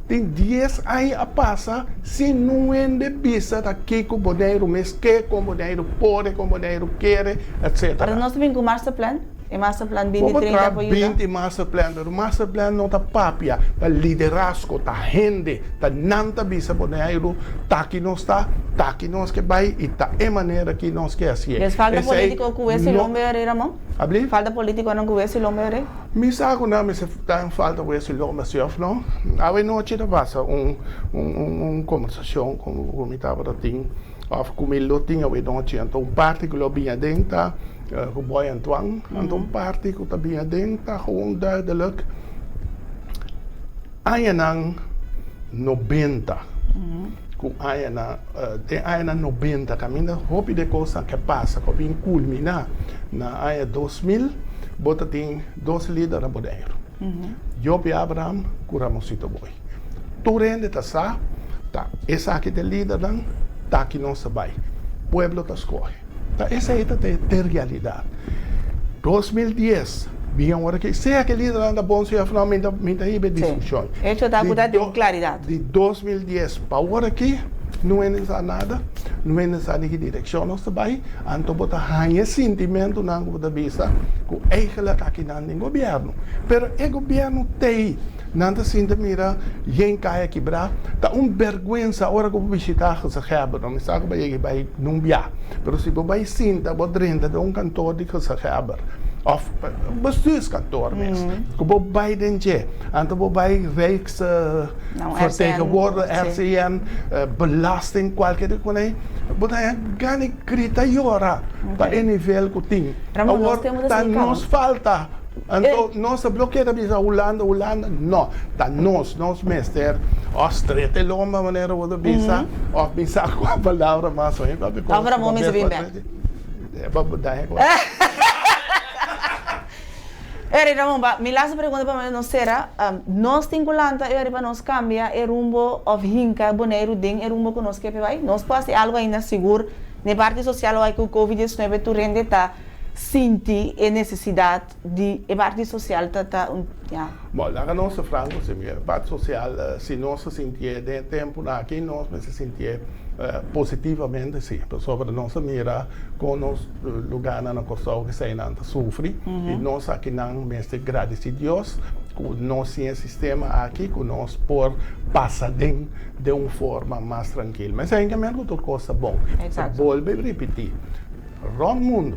Tin dies aña a pasa sin nun hende bisa ta kiko Boneiru mes ke, kon Boneiru por, kon Boneiru kere, etc. Pero nos ta bin ku masterplan? E masterplan binti Bo por trinta traha por yuda? 20 masterplan, pero masterplan no ta papia, ta liderazgo, ta hende, ta nan ta bisa Boneiru ta aki nos ta, ta aki nos ke bai i ta e manera ki nos ke hasié. Des falta Esei politico ku wes i no. lombe ori, Ramon? Abli? Falta politiconan ku wes i lombe ori? Mi sa ku nan mester ta en falta wes i lomba si òf no. Awe nochi ta pasa un un kombersashon ku mi tabata tin òf ku mi lo tin awe nochi. Anto un parti ku lo bini aden ta ku Boy Antoine. Anto un parti ku ta bini aden ta gewoon duidelijk añanan nobenta ku añanan den añanan nobenta kaminda hopi de kosnan ke pasa ku a bin kulminá na aña 2000. Bo ta tin dos lider na Boneiru, Jopie Abraham ku Ramonsito Boy. Tur hende ta sa ta esaki ta e lidernan, ta aki nos ta bai. Pueblo ta skohe. Ta esei ta te realidat. 2010 bin awor aki, sea ku e lidernan ta bon sea òf no, mi ta mi ta hiba e diskushon. Echo ta ku ta tin klaridat. Di 2010 pa awor aki. No hende sa nada, no hende sa di ki direkshon nos ta bai, anto bo ta haña e sintimentunan ku bo ta bisa ku eigenlijk aki nan den gobièrnu. Pero e gobièrnu t'ei, nan ta sinta mira yen kaya kibrá. Ta un bèrgwensa ora ku bo bishitá Gezaghèber, no mi sa ku bo a yega bai nun bia, pero si bo bai sinta bo drenta den un kantor di Gezaghèber òf bestuurskantoor mes, ku bo bai den dje, anto bo bai Rijks. Vertegenwoordiger, RCN, belasting, cualkier di cuney, bo ta haña gana di grita yora pa e nivel cu tin. Awor ta nos falta, anto nos ta blokea ta bisa Hulanda, Hulanda, no, ta nos, nos mester of streta e lomba manera bo ta bisa, of mi sa cua palabra mas oye. Of Ramon mester bin bek. Eri Ramon, ba, mi laatste pregunta pa nos sera, nos tin ku lanta eri pa nos kambia e rumbo of hinka Boneiru den e rumbo ku nos ke pe bai? Nos por hasi algu ainda sigur na e parti sosial oi ku covid 19 tur hende ta sinti e nesesidat di e parti sosial ta ta un ya. Bon, laga nos ta franko si mi, e parti sosial si nos ta sintié den e tempunan aki nos mester sintié positivamente si, pasobra nos a mira kon nos lugarnan na Kòrsou eseinan ta sufri i nos akinan mester gradisí Dios ku nos tin e sistema aki ku nos por pasa den den un forma mas trankil. Ma esei kemey ku tur kos ta bon. Ta bolbe ripití, rònt mundu,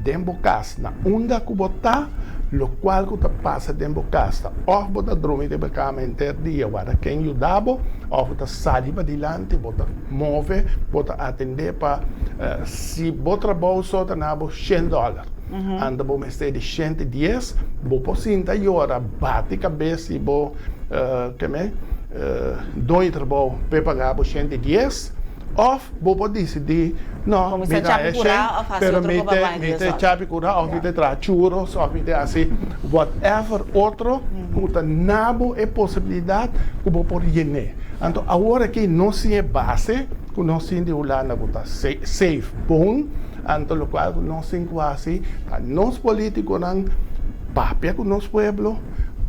den bo kas, na unda ku bo ta, lokual ku ta pasa den bo kas ta òf bo ta drumi den bo kama henter dia wara ken yuda bo òf bo ta sali padilanti, bo ta move, bo ta atendé pa si bo trabou so ta na bo shen dòler, anda bo mester di 110, bo por sinta yora, bati kabes si bo keme doño trabou p'e paga bo 110, òf bo por disidí, no, mi ta haña shen, pero mi te mi te chapi kura òf mi te traha churros òf mi te hasi whatever otro ku ta na bo e posibilidat ku bo por yen'é. Anto awor aki nos tin e base ku nos tin di Hulanda ku ta safe, bon, anto lokual ku nos tin ku hasi ta nos politikonan papia ku nos pueblo,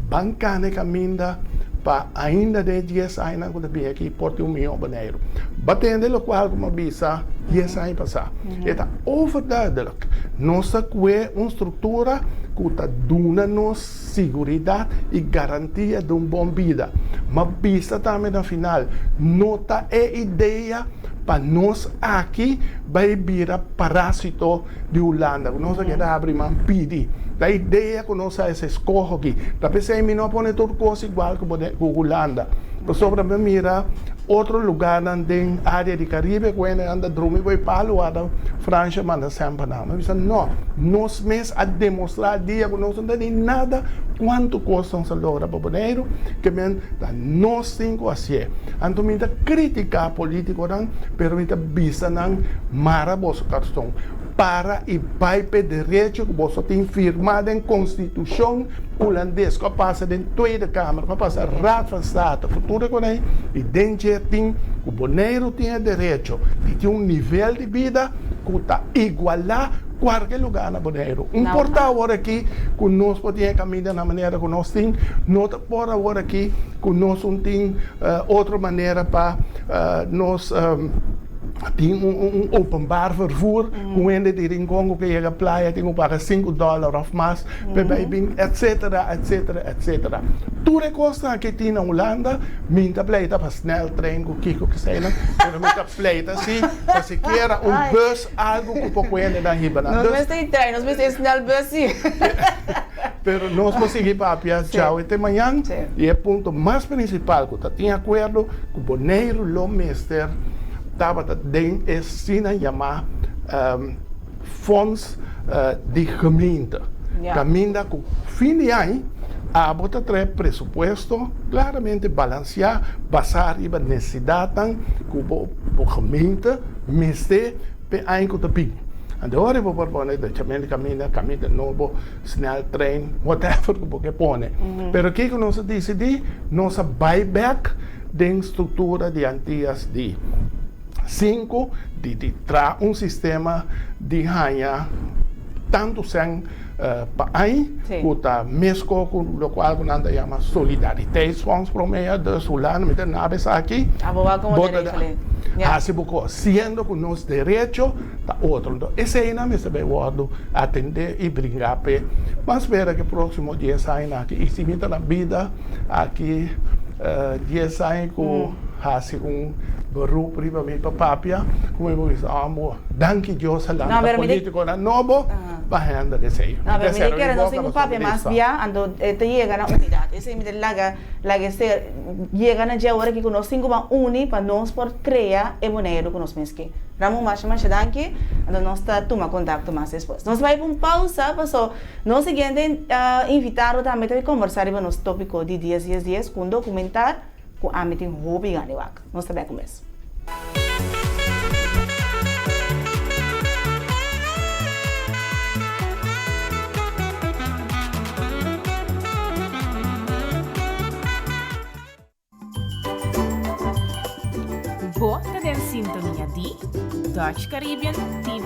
ban kana e kaminda pa ainda den e dies añanan ku ta bini aki por tin un mihó Boneiru. Ba tende lokual ku mi a bisa dies aña pasá, e ta overduidelijk, nos ta kue un struktura ku ta duna nos Siguridat i garantia di un bon bida. Ma bisa tambe na final, no ta e idea pa nos aki bai bira parásito di Hulanda, ku nos a keda habri man pidi. Ta idea ku nos a hasi eskoho aki. Ta p'esei mi no a pone tur kos igual ku Hulanda. Pasobra mi a mira otro lugarnan den área di Karibe ku hende anda drumi bo e palu ora Fransha manda semper nan. Mi a bisa no, nos mes a demostrá dia ku nos no ta di nada kuantu kos nos a logra pa Boneiru, ke men ta nos tin ku hasié. Anto mi ta kritiká polítikonan, pero mi ta bisa nan mara boso karson, para i bai p'e derecho ku boso tin firmá den konstitushon hulandes ku a pasa den Tweede Kamer, ku a pasa Raad van State, ku tur e konei, i den dje tin ku Boneiru tin e derecho di tin un nivel di bida ku ta igualá kualke lugá na Boneiru. Un por ta awor aki ku nos por tin e kaminda na manera ku nos tin, no ta por awor aki ku nos un tin otro manera pa nos tin un openbaar vervoer ku hende di Rincon ku ke yega playa tin ku paga sinku dòler òf mas pa e bai bin etsetera etsetera etsetera. Tur e kosnan aki tin na Hulanda, mi ta pleita pa sneltrein ku kiko keseinan, pero mi ta pleita si pa sikiera un bus algu ku por ku hendenan hiba nan. Nos mester e trein, nos mester e snelbus si. Pero nos por sigui papia djawe te mañan i e punto mas prinsipal ku ta tin akuerdo ku Boneiru lo mester tabata den e asina yamá fonds di gemeente kaminda ku fin di aña abo ta trae presupuesto klaramente balansiá basá riba nesesidatnan ku bo gemeente mester p'e aña ku ta bin. Anto ora bo por pone drechamente kaminda, kaminda nobo, sneltrein, whatever ku bo ke pone. Pero kiko nos a disidí? Nos a bai bèk den struktura di Antias di sinku di di traha un sistema di haña tantu sèn pa aña ku ta mesko ku lokual ku nan ta yama solidariteitsfonds promé, dus Hulanda mi ta naba esaki. Abo wak komo ta regla. Hasi bo kos, siendo ku nos derecho ta otro. Enton eseinan mester bai wòrdu atendé i bringá p'e. Ban spera ku e próksimo dies añanan aki, i si mi ta na bida aki dies aña ku hasi un beroep riba mi pa papia, ku mi por bisa, amo, danki Dios a lanta polítikonan nobo pa handle esei. No, pero mi ta kere nos tin ku papia mas bia, anto e ta yega na unidat. Esei mi ta laga laga esei yega na dje awor aki ku nos tin ku ban uni pa nos por krea e Boneiru ku nos mes ke. Ramon masha masha danki, anto nos ta tuma kontakto mas despues. Nos bai pa un pausa paso nos siguiente invitado tambe ta bai kombersá riba nos topiko di dies dies dies ku un dokumentar ku ami tin hopi gana di wak. Nos ta bek un bes. Bo ta den sintonia di Dutch Caribbean TV.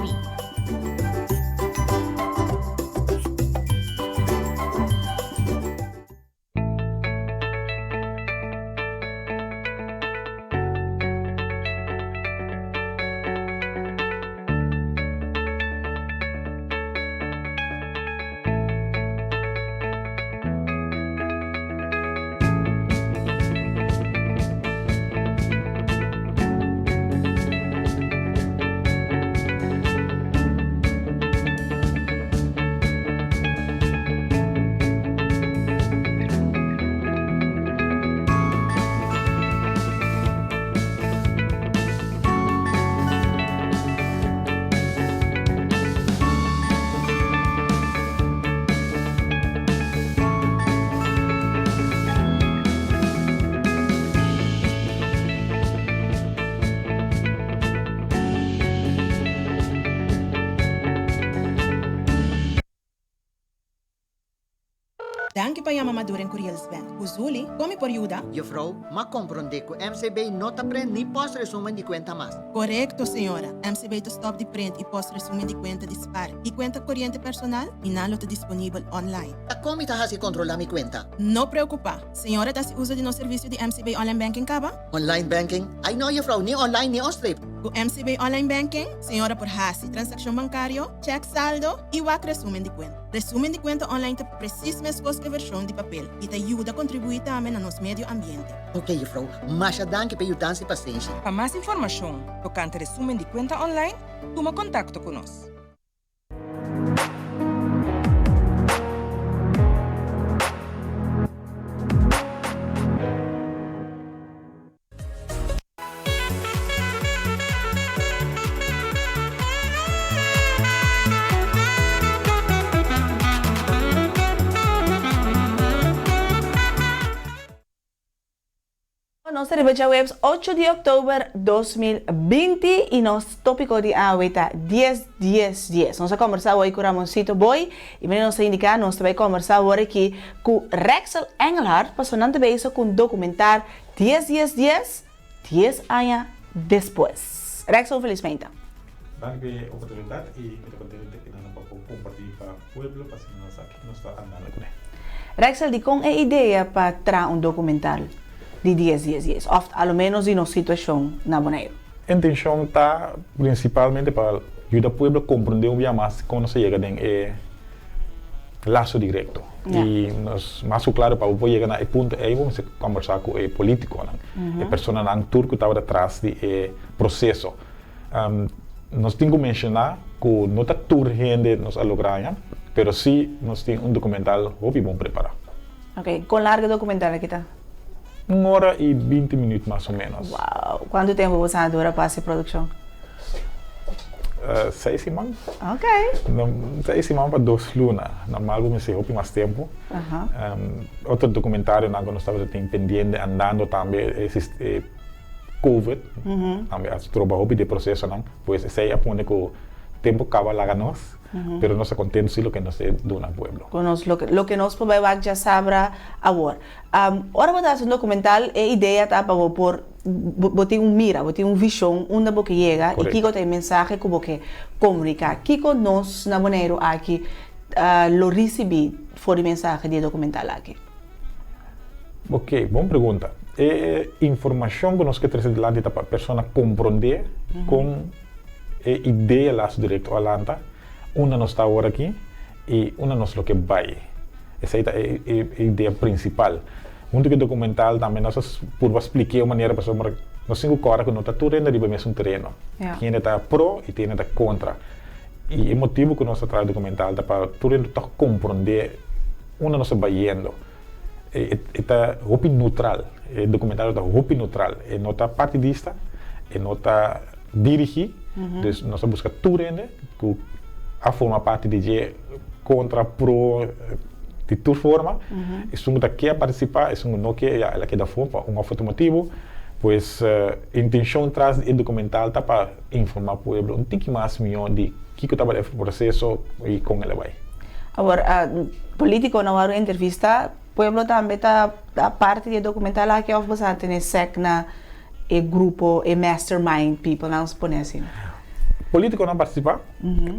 Danki pa yama Maduren Curiels Bank. Ku Zuli, kon mi por yuda? Juffrouw, m'a komprondé ku MCB no ta prent ni post resumen di kuenta mas. Korekto, señora. MCB ta stòp di prent i post resumen di kuenta di spar i kuenta koriente personal i nan lo ta disponibel online. Ta kon mi ta hasi kontrolá mi kuenta? No preokupá. Señora ta hasi uso di nos servisio di MCB Online Banking kaba? Online banking? Ai no, juffrouw, ni online ni onstreep. Ku MCB Online Banking, señora por hasi transakshon bankario, chèk saldo i wak resumen di kuenta. Resumen di kuenta online ta presis meskos ku e vershon di papel i ta yuda kontribuí tambe na nos medio ambiente. Ok, juffrouw, masha danki pa e yudansa i pasenshi. Pa mas informashon tokante resumen di kuenta online, tuma kontakto ku nos. Nos ta riba djaweps ocho di oktober 2020 i nos topiko di awe ta dies dies dies. Nos a kombersá awor ku Ramoncito Boy i manera nos a indiká nos ta bai kombersá awor aki ku Rexel Engelhardt pasobra nan ta bezig ku un dokumentar dies dies dies, dies aña despues. Rexel un felis meinta. Danki pa e oportunidat i mi ta kontento di ta kinan pa por kompartí pa pueblo pa asina nan sa kiko nos ta andando kuné. Rexel, dikon e idea pa traha un dokumental di dies dies dies òf a lo ménos di nos situashon na Boneiru? Intenshon ta prinsipalmente pa yuda pueblo komprondé un bia mas kon nos a yega den e laso direkto. I nos mas ku klaro pa bo por yega na e punto ei bo mester kombersá ku e polítikonan, e personanan tur ku tabata tras di e proseso. Nos tin ku menshoná ku no ta tur hende nos a logra haña, pero sí nos tin un dokumental hopi bon prepará. Ok, kon largu e dokumental aki ta? Un ora i binti minüt mas o ménos. Wow! Kuantu tempu bo sa dura pa hasi e produkshon? Seis siman. Ok. Seis siman pa dos luna. Normal bo mester hopi mas tempu. Otro dokumentarionan ku nos tabata tin pendiente andando tambe e Covid tambe a stroba hopi di e procesonan, pues esey a pone cu tempo caba laga nos, pero nos ta contento si loke nos e duna pueblo. Cu nos loke loke nos por bay wak djasabra awor. Ora bo ta haci un documental e idea ta pa bo por bo tin un mira, bo tin un vision unda bo ke yega y kico ta e mensahe cu bo ke comunica. Kico nos na Boneiru aki lo ricibi for di mensahe di e documental aki? Ok, bon pregunta. E informashon ku nos ke trese dilanti ta pa persona komprondé kon e idea Lazo Directo a lanta, unda nos ta awor aki i unda nos lo ke bai. Esei ta e idea prinsipal. Huntu ku e dokumental tambe nos a purba splik'é un manera pasobra nos tin ku kòrda ku no ta tur hende riba e mesun tereno. Tin hende ta pro i tin hende ta kontra. I e motibu ku nos a traha e dokumental ta pa tur hende tòg komprondé unda nos ta bayendo. E ta hopi neutral, e dokumentario ta hopi neutral, e no ta partidista, e no ta dirigí, dus nos ta buska tur hende ku a forma parti di dje, kontra, pro, di tur forma, esun ku ta ke a partisipá, esun ku no ke ya el a keda afó pa un òf otro motibu, pues intenshon tras di e dokumental ta pa informá pueblo un tiki mas mihó di kiko tabata e proseso i kon el a bai. Awor, politiconan wou entrevista, pueblo tambe ta parti di e documental aki of boso a tene sec na e grupo, e mastermind people, nan pone asina? Politiconan a participa,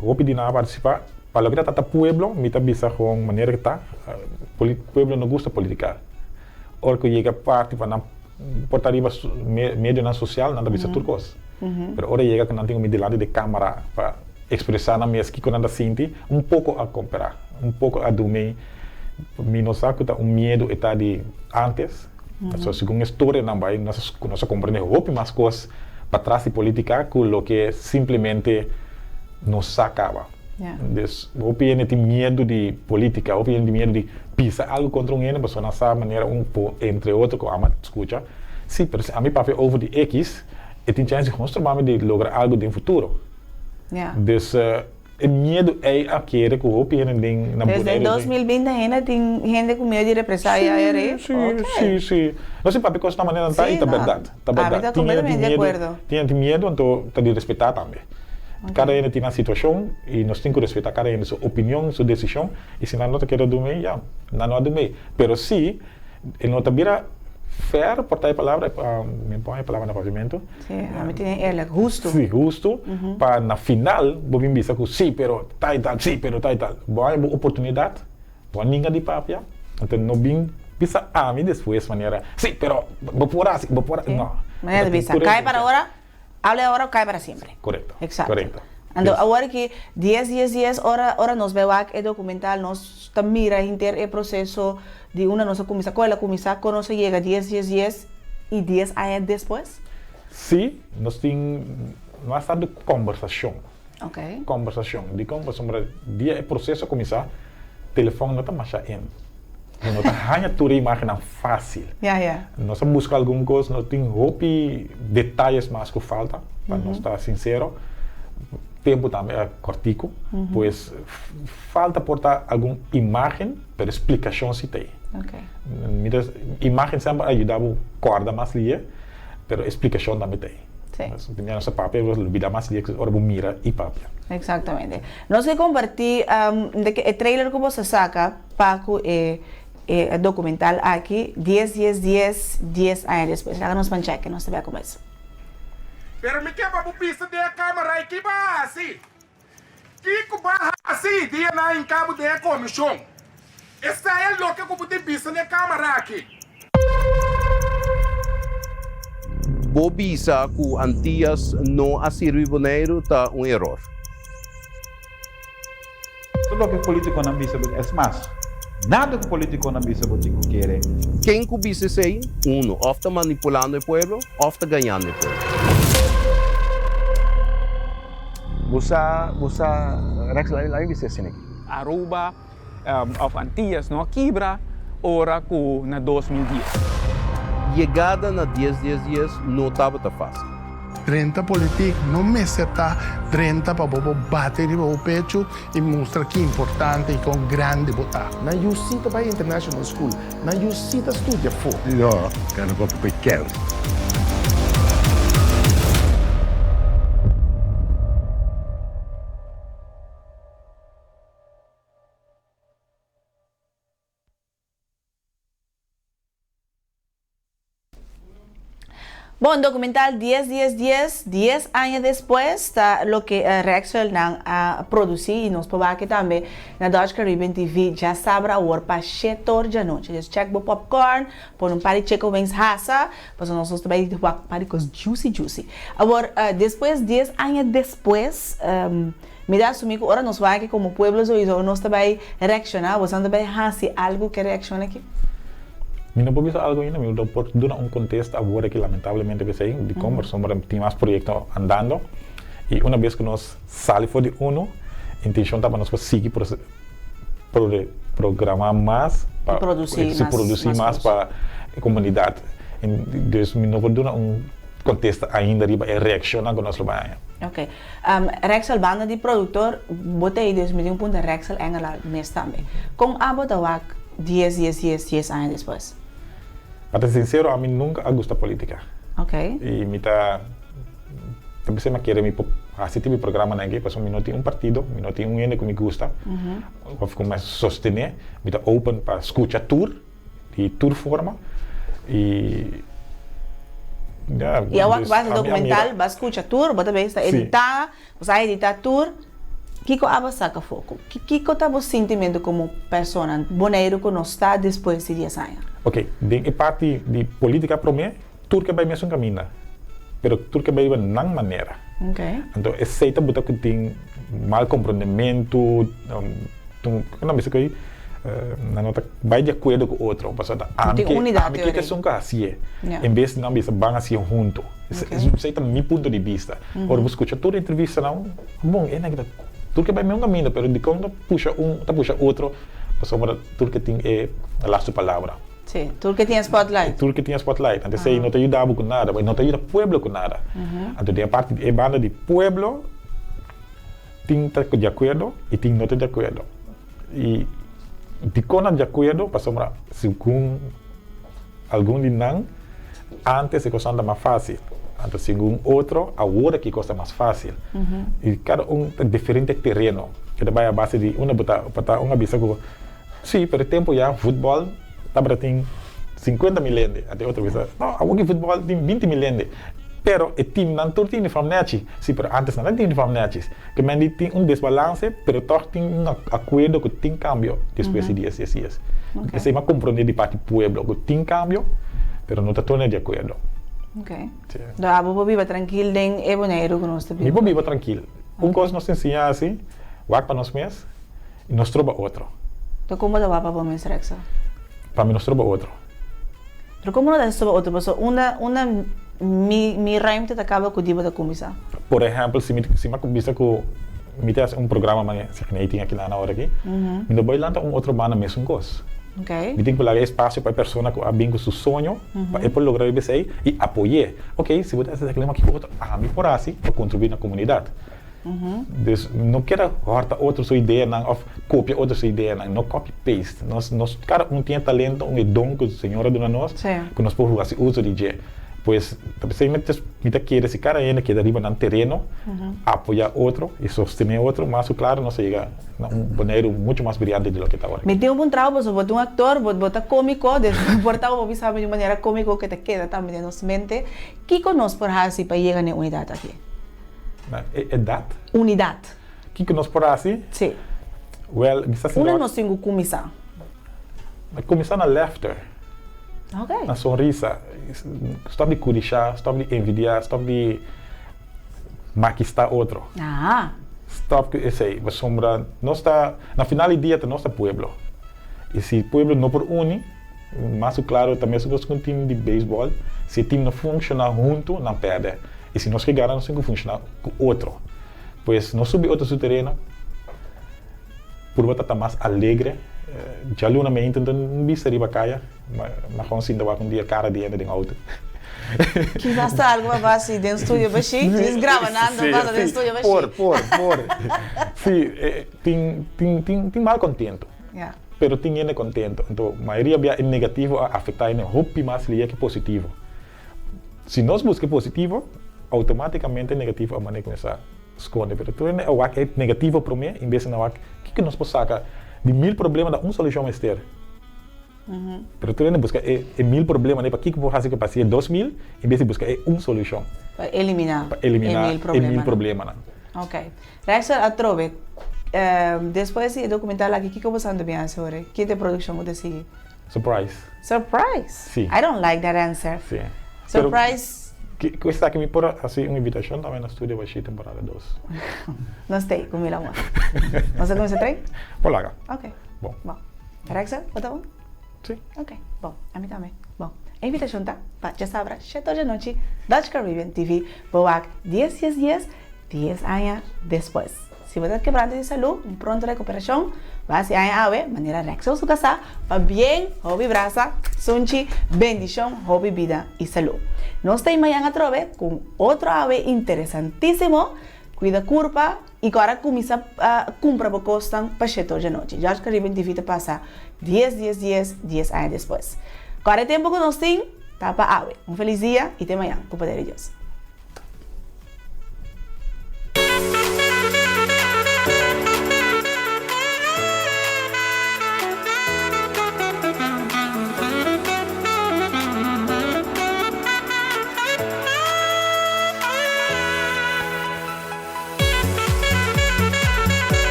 hopi di nan a participa, pa loke ta trata pueblo, mi ta bisa con manera cu ta, pueblo no gusta politica, ora cu yega parti pa nan por ta riba medionan social nan ta bisa tur cos, pero ora yega cu nan tin cu mi dilanti di camara pa expresa nan mes kico nan ta sinti, un poco a compara, un poco a dumi, mi no sa cu ta un miedo e ta di antes, pasobra segun e storianan bay nos a comprende hopi mas cos patras di politica cu loke simplemente nos sa caba. Dus hopi hende tin miedu di politica, hopi hende tin miedu di bisa algo contra un hende pasobra nan sa manera un entre otro cu ama scucha, si, pero si ami papia over di X e tin chance di gewoon stroba mi di logra algo den futuro. Dus e miedu ey a kere cu hopi hende den na Desde Boneiru. 2020 ainda tin hende cu miedu di represalia Si, si, si, si. No si papia cos na manera nan ta y ta berdad, ta berdad. Ami ta completamente di acuerdo. Tin hende tin miedu anto ta di respeta tambe. Kada hende tin nan situashon i nos tin ku respetá kada hende su opinion, su desishon i si nan no ta kere dum'ei, ya, nan no a dum'ei. Pero si e no ta bira fair, por ta e palabra, mi pon e palabra na papiamentu. Si, ami tin e eerlijk, hustu. Si, hustu, pa na final bo bin bisa ku si, pero tal i tal, si, pero tal i tal. Bo haña bo oportunidat, bo a ninga di papia, anto no bin bisa ami despues manera, si, pero bo por hasi, bo por, no. Manera di bisa, kai para ora. Hable ahora o cae para siempre. Correcto. Exacto. Correcto. Anto awor aki dies dies dies ora ora nos bai wak e documental nos ta mira henter e proceso di unda nos a cuminsa con el a cuminsa con nos a yega dies dies dies y dies aña despues. Sí, nos tin mas tanto combersacion. Ok. Combersacion. Dicon? Pasobra dia e proceso a cuminsa telefon no ta masha in. Bo no ta haña tur e imágennan fásil. Ya, ya. Nos a buska algun kos, no tin hopi detayes mas ku falta, pa nos ta sinsero. Tempu tambe a kòrtiku, pues falta por ta algun imágen, pero e splikashon si ta ei. Mi ta, imágen semper a yuda bo kòrda mas lihe, pero e splikashon tambe ta ei. Sí. Tin bia nos ta papia, bo ta lubida mas lihe ora bo mira i papia. Exactamente. Nos ke kompartí de ke e trailer ku boso a saka pa ku e e dokumental aki dies dies dies dies aña despues. Laga nos ban chèk nos ta bia kuminsá. Pero mi ke pa bo bisa den e kamera ei ki bo a hasi. Kiko bo a hasi dia nan a hinka bo den e komishon? Esei e loke ku bo tin bisa na e kamera aki. Bo bisa ku Antias no a sirbi Boneiru ta un eror. Tur loke politiconan bisa bo, es mas, nada ku politiconan bisa bo tin ku kere. Ken ku bisa esei? Uno, òf ta manipulando e pueblo, òf ta gañando e pueblo. Bo sa, bo sa, Rex, laat mi bisa esei aki. Aruba of Antillas no a kibra ora ku na 2010. Yegada na dies dies dies no tabata fásil. Drenta politik no mester ta drenta pa bo por bati riba bo pechu i mustra ki importante i kon grandi bo ta. Nan yu si ta bai international school. Nan yu si ta studia afó. No, kana papia pa e kèns. Bon, documental Dies Dies Dies, Dies Aña Despues ta loke Rexwell nan a produci y nos por wak tambe na Dutch Caribbean TV djasabra awor pa shetor djanochi. Dus check bo popcorn, pone un par di chicken wings hasa, pasobra nos nos ta bay wak un par di cos juicy juicy. Awor, despues dies aña despues, mi ta asumi cu ora nos wak como pueblo sowiso nos ta bay reacciona, boso nan ta bay haci algo cu e reaccion aki? Mi no por bisa algo ainda, mi no por duna un contesta awor aki lamentablemente p'esei, dikon pasobra tin mas proyecto andando y una bes cu nos sali for di uno, intencion ta pa nos por sigui programa mas pa produci mas pa e comunidad. Dus mi no por duna un contesta ainda riba e reaccionnan cu nos lo bay haña. Ok. Rexel, banda di productor, bo ta ei dus mi tin un punta Rexel Engelaar mes tambe. Con abo ta wak dies, dies, dies, dies aña despues? Pa ta sincero ami nunca a gusta politica. Ok. Y mi ta ta bisa mi a kere mi por haci tipo di programanan aki pasobra mi no tin un partido, mi no tin un hende cu mi gusta of cu mi a sostene. Mi ta open pa scucha tur. Di tur forma y ya. Y awor cu bo haci documental, bo a scucha tur, bo ta bay sta edita, bo sa edita tur, kico abo saca afo? Kico ta bo sintimento como persona Boneiru cu nos ta despues di dies aña? Ok, den e parti di politica prome, tur ke bay mesun caminda, pero tur ke bay riba nan manera. Anto esey ta buta cu tin mal comprondemento, Nan bisa ku nan no ta bai di akuerdo ku otro, pasobra ta ami ke ami ke ta esun ku a hasié, en bes di nan bisa ban hasié huntu. Esei ta mi punto di bista. Ora bo skucha tur entrevistanan, bon, e nan ta tur ke bai mesun kaminda, pero dikon ta pusha un ta pusha otro, pasobra tur ke tin e lastu palabra. Sí, tur ke tin e spotlight. Tur ke tin e spotlight. Anto esei no ta yuda bo ku nada, no ta yuda pueblo ku nada. Anto den e parti e banda di pueblo. Tin ta di akuerdo i tin no ta di akuerdo. I dikon nan di akuerdo? Pasobra segun algun di nan, ántes e kosnan ta mas fásil. Anto segun otro, awor aki kos ta mas fásil. I kada un ta diferente tereno. E ta bai a base di unda bo ta. Bo ta un a bisa ku si, pero e tempu ya futbòl tabata tin sinkuenta mil hende. Anto e otro a bisa, no, awor ki futbòl tin binti mil hende. Pero e teamnan tur tin uniform nechi. Si, pero antes nan no tin uniform nechis. Ke men di tin un desbalance, pero tog tin un acuerdo cu tin cambio despues di dies dies dies. Esey mi a comprende di parti pueblo, cu tin cambio, pero no ta tur di acuerdo. Ok. Do abo por biba trankil den e Boneiru cu nos ta biba? Mi por biba trankil. Un cos nos ta enseña haci, wak pa nos mes y no stroba otro. Do con bo ta wak pa bo mes, Rexel? Pa mi no stroba otro. Pero como no ta stroba otro? Pasobra unda unda mi mi ruimte ta caba cu di bo ta cuminsa? Por ehempel, si mi si mi a bisa cu mi ta haci un programa manera si mi tin aki nan awor aki, mi no bay lanta un otro banda mesun cos. Mi tin cu laga espacio pa e persona cu a bin cu su soño pa e por logra riba esey y apoy'e. Ok, si bo ta haci esaki, lema kico otro ami por haci pa contribui na comunidad. Dus no keda hòrta otro su ideanan òf kopia otro su ideanan, no copy paste. Nos nos kada un tin e talento, un e don ku Señor a duna nos, ku nos por hasi uso di dje. Pues ta p'esei mi ta mi ta kere si kada hende keda riba nan tereno, apoyá otro i sostené otro, mas ku klaro nos ta yega na un Boneiru muchu mas briante di loke ta awor. Mi tin un puntrao pasobra bo ta un aktor, bo bo ta kómiko, dus por ta bo bisa mi di un manera kómiko ku ta keda tambe den nos mente. Kiko nos por hasi pa yega na e unidat aki? Na e edat. Unidat. Kiko nos por hasi? Sí. Wel, mi sa si Unda nos tin ku kuminsá? Kuminsá na laughter. Ok. Na sonrisa. Stòp di kudishá, stòp di envidiá, stòp di makistá otro. Aha. Stòp ku esei. Pasobra nos ta, na final di dia ta nos ta pueblo. I si pueblo no por uni, mas ku klaro ta mesun kos ku un tim di beisbòl, si e tim no funshoná huntu, nan pèrdè. I si nos ke gana nos tin ku funshoná ku otro. Pues no subi otro su tereno, purba ta ta mas alegre. Djaluna mi ainda no bista riba kaya, ma gewoon sinta wak un dia kara di hende den outo. Kisas ta algu pa basi den studio bashí, djis graba nan ta pasa den studio bashí. Por, por, por. Si, tin, tin, tin, tin mal kontento. Pero tin hende kontento. Anto mayoria bia e negativo a afektá hende hopi mas lia ke positivo. Si nos buska e positivo, automáticamente e negativo a manera kuminsá skonde. Pero tur hende a wak e negativo promé en bes di nan wak kiko nos por saka di mil problema na un solushon mester. Pero tur hende buska e e mil problemanan pa kiko por hasi ku pa hasi e 2000 en bes di buska e un solushon. Pa eliminá Pa eliminá e mil problemanan. Ok. Rexel atrobe, despues di e dokumental aki kiko bo san ta bin hasi ora? Ki ta e produkshon ku ta sigui? Surprise. Surprise? Si. I don't like that answer. Si. Surprise. Ku esaki mi por hasi un invitashon tambe na Studio Bashir temporada dos. Nos ta ei ku mil amor. Nos ta kuminsá train? Por laga. Ok. Bon. Bon. Rexel, bo ta bon? Si. Ok. Bon. Ami tambe. Bon. E invitashon ta pa djasabra shete or di anochi, Dutch Caribbean TV, bo wak dies dies dies, dies aña despues. Si bo ta kebrante di salú, un pronto rekuperashon, bo hasi aña awe, manera Rexel su kasá, pa bien, hopi brasa, sunchi, bendishon, hopi bida i salú. Nos ta ei mañan atrobe ku un otro awe interesantísimo, kuida kurpa i ku ora kuminsá kumpra bo kosnan pa shete or di anochi. Dutch Caribbean TV ta pasa dies dies dies dies aña despues. Kòrda e tempu ku nos tin ta pa awe. Un felis dia i te mañan ku poder di Dios.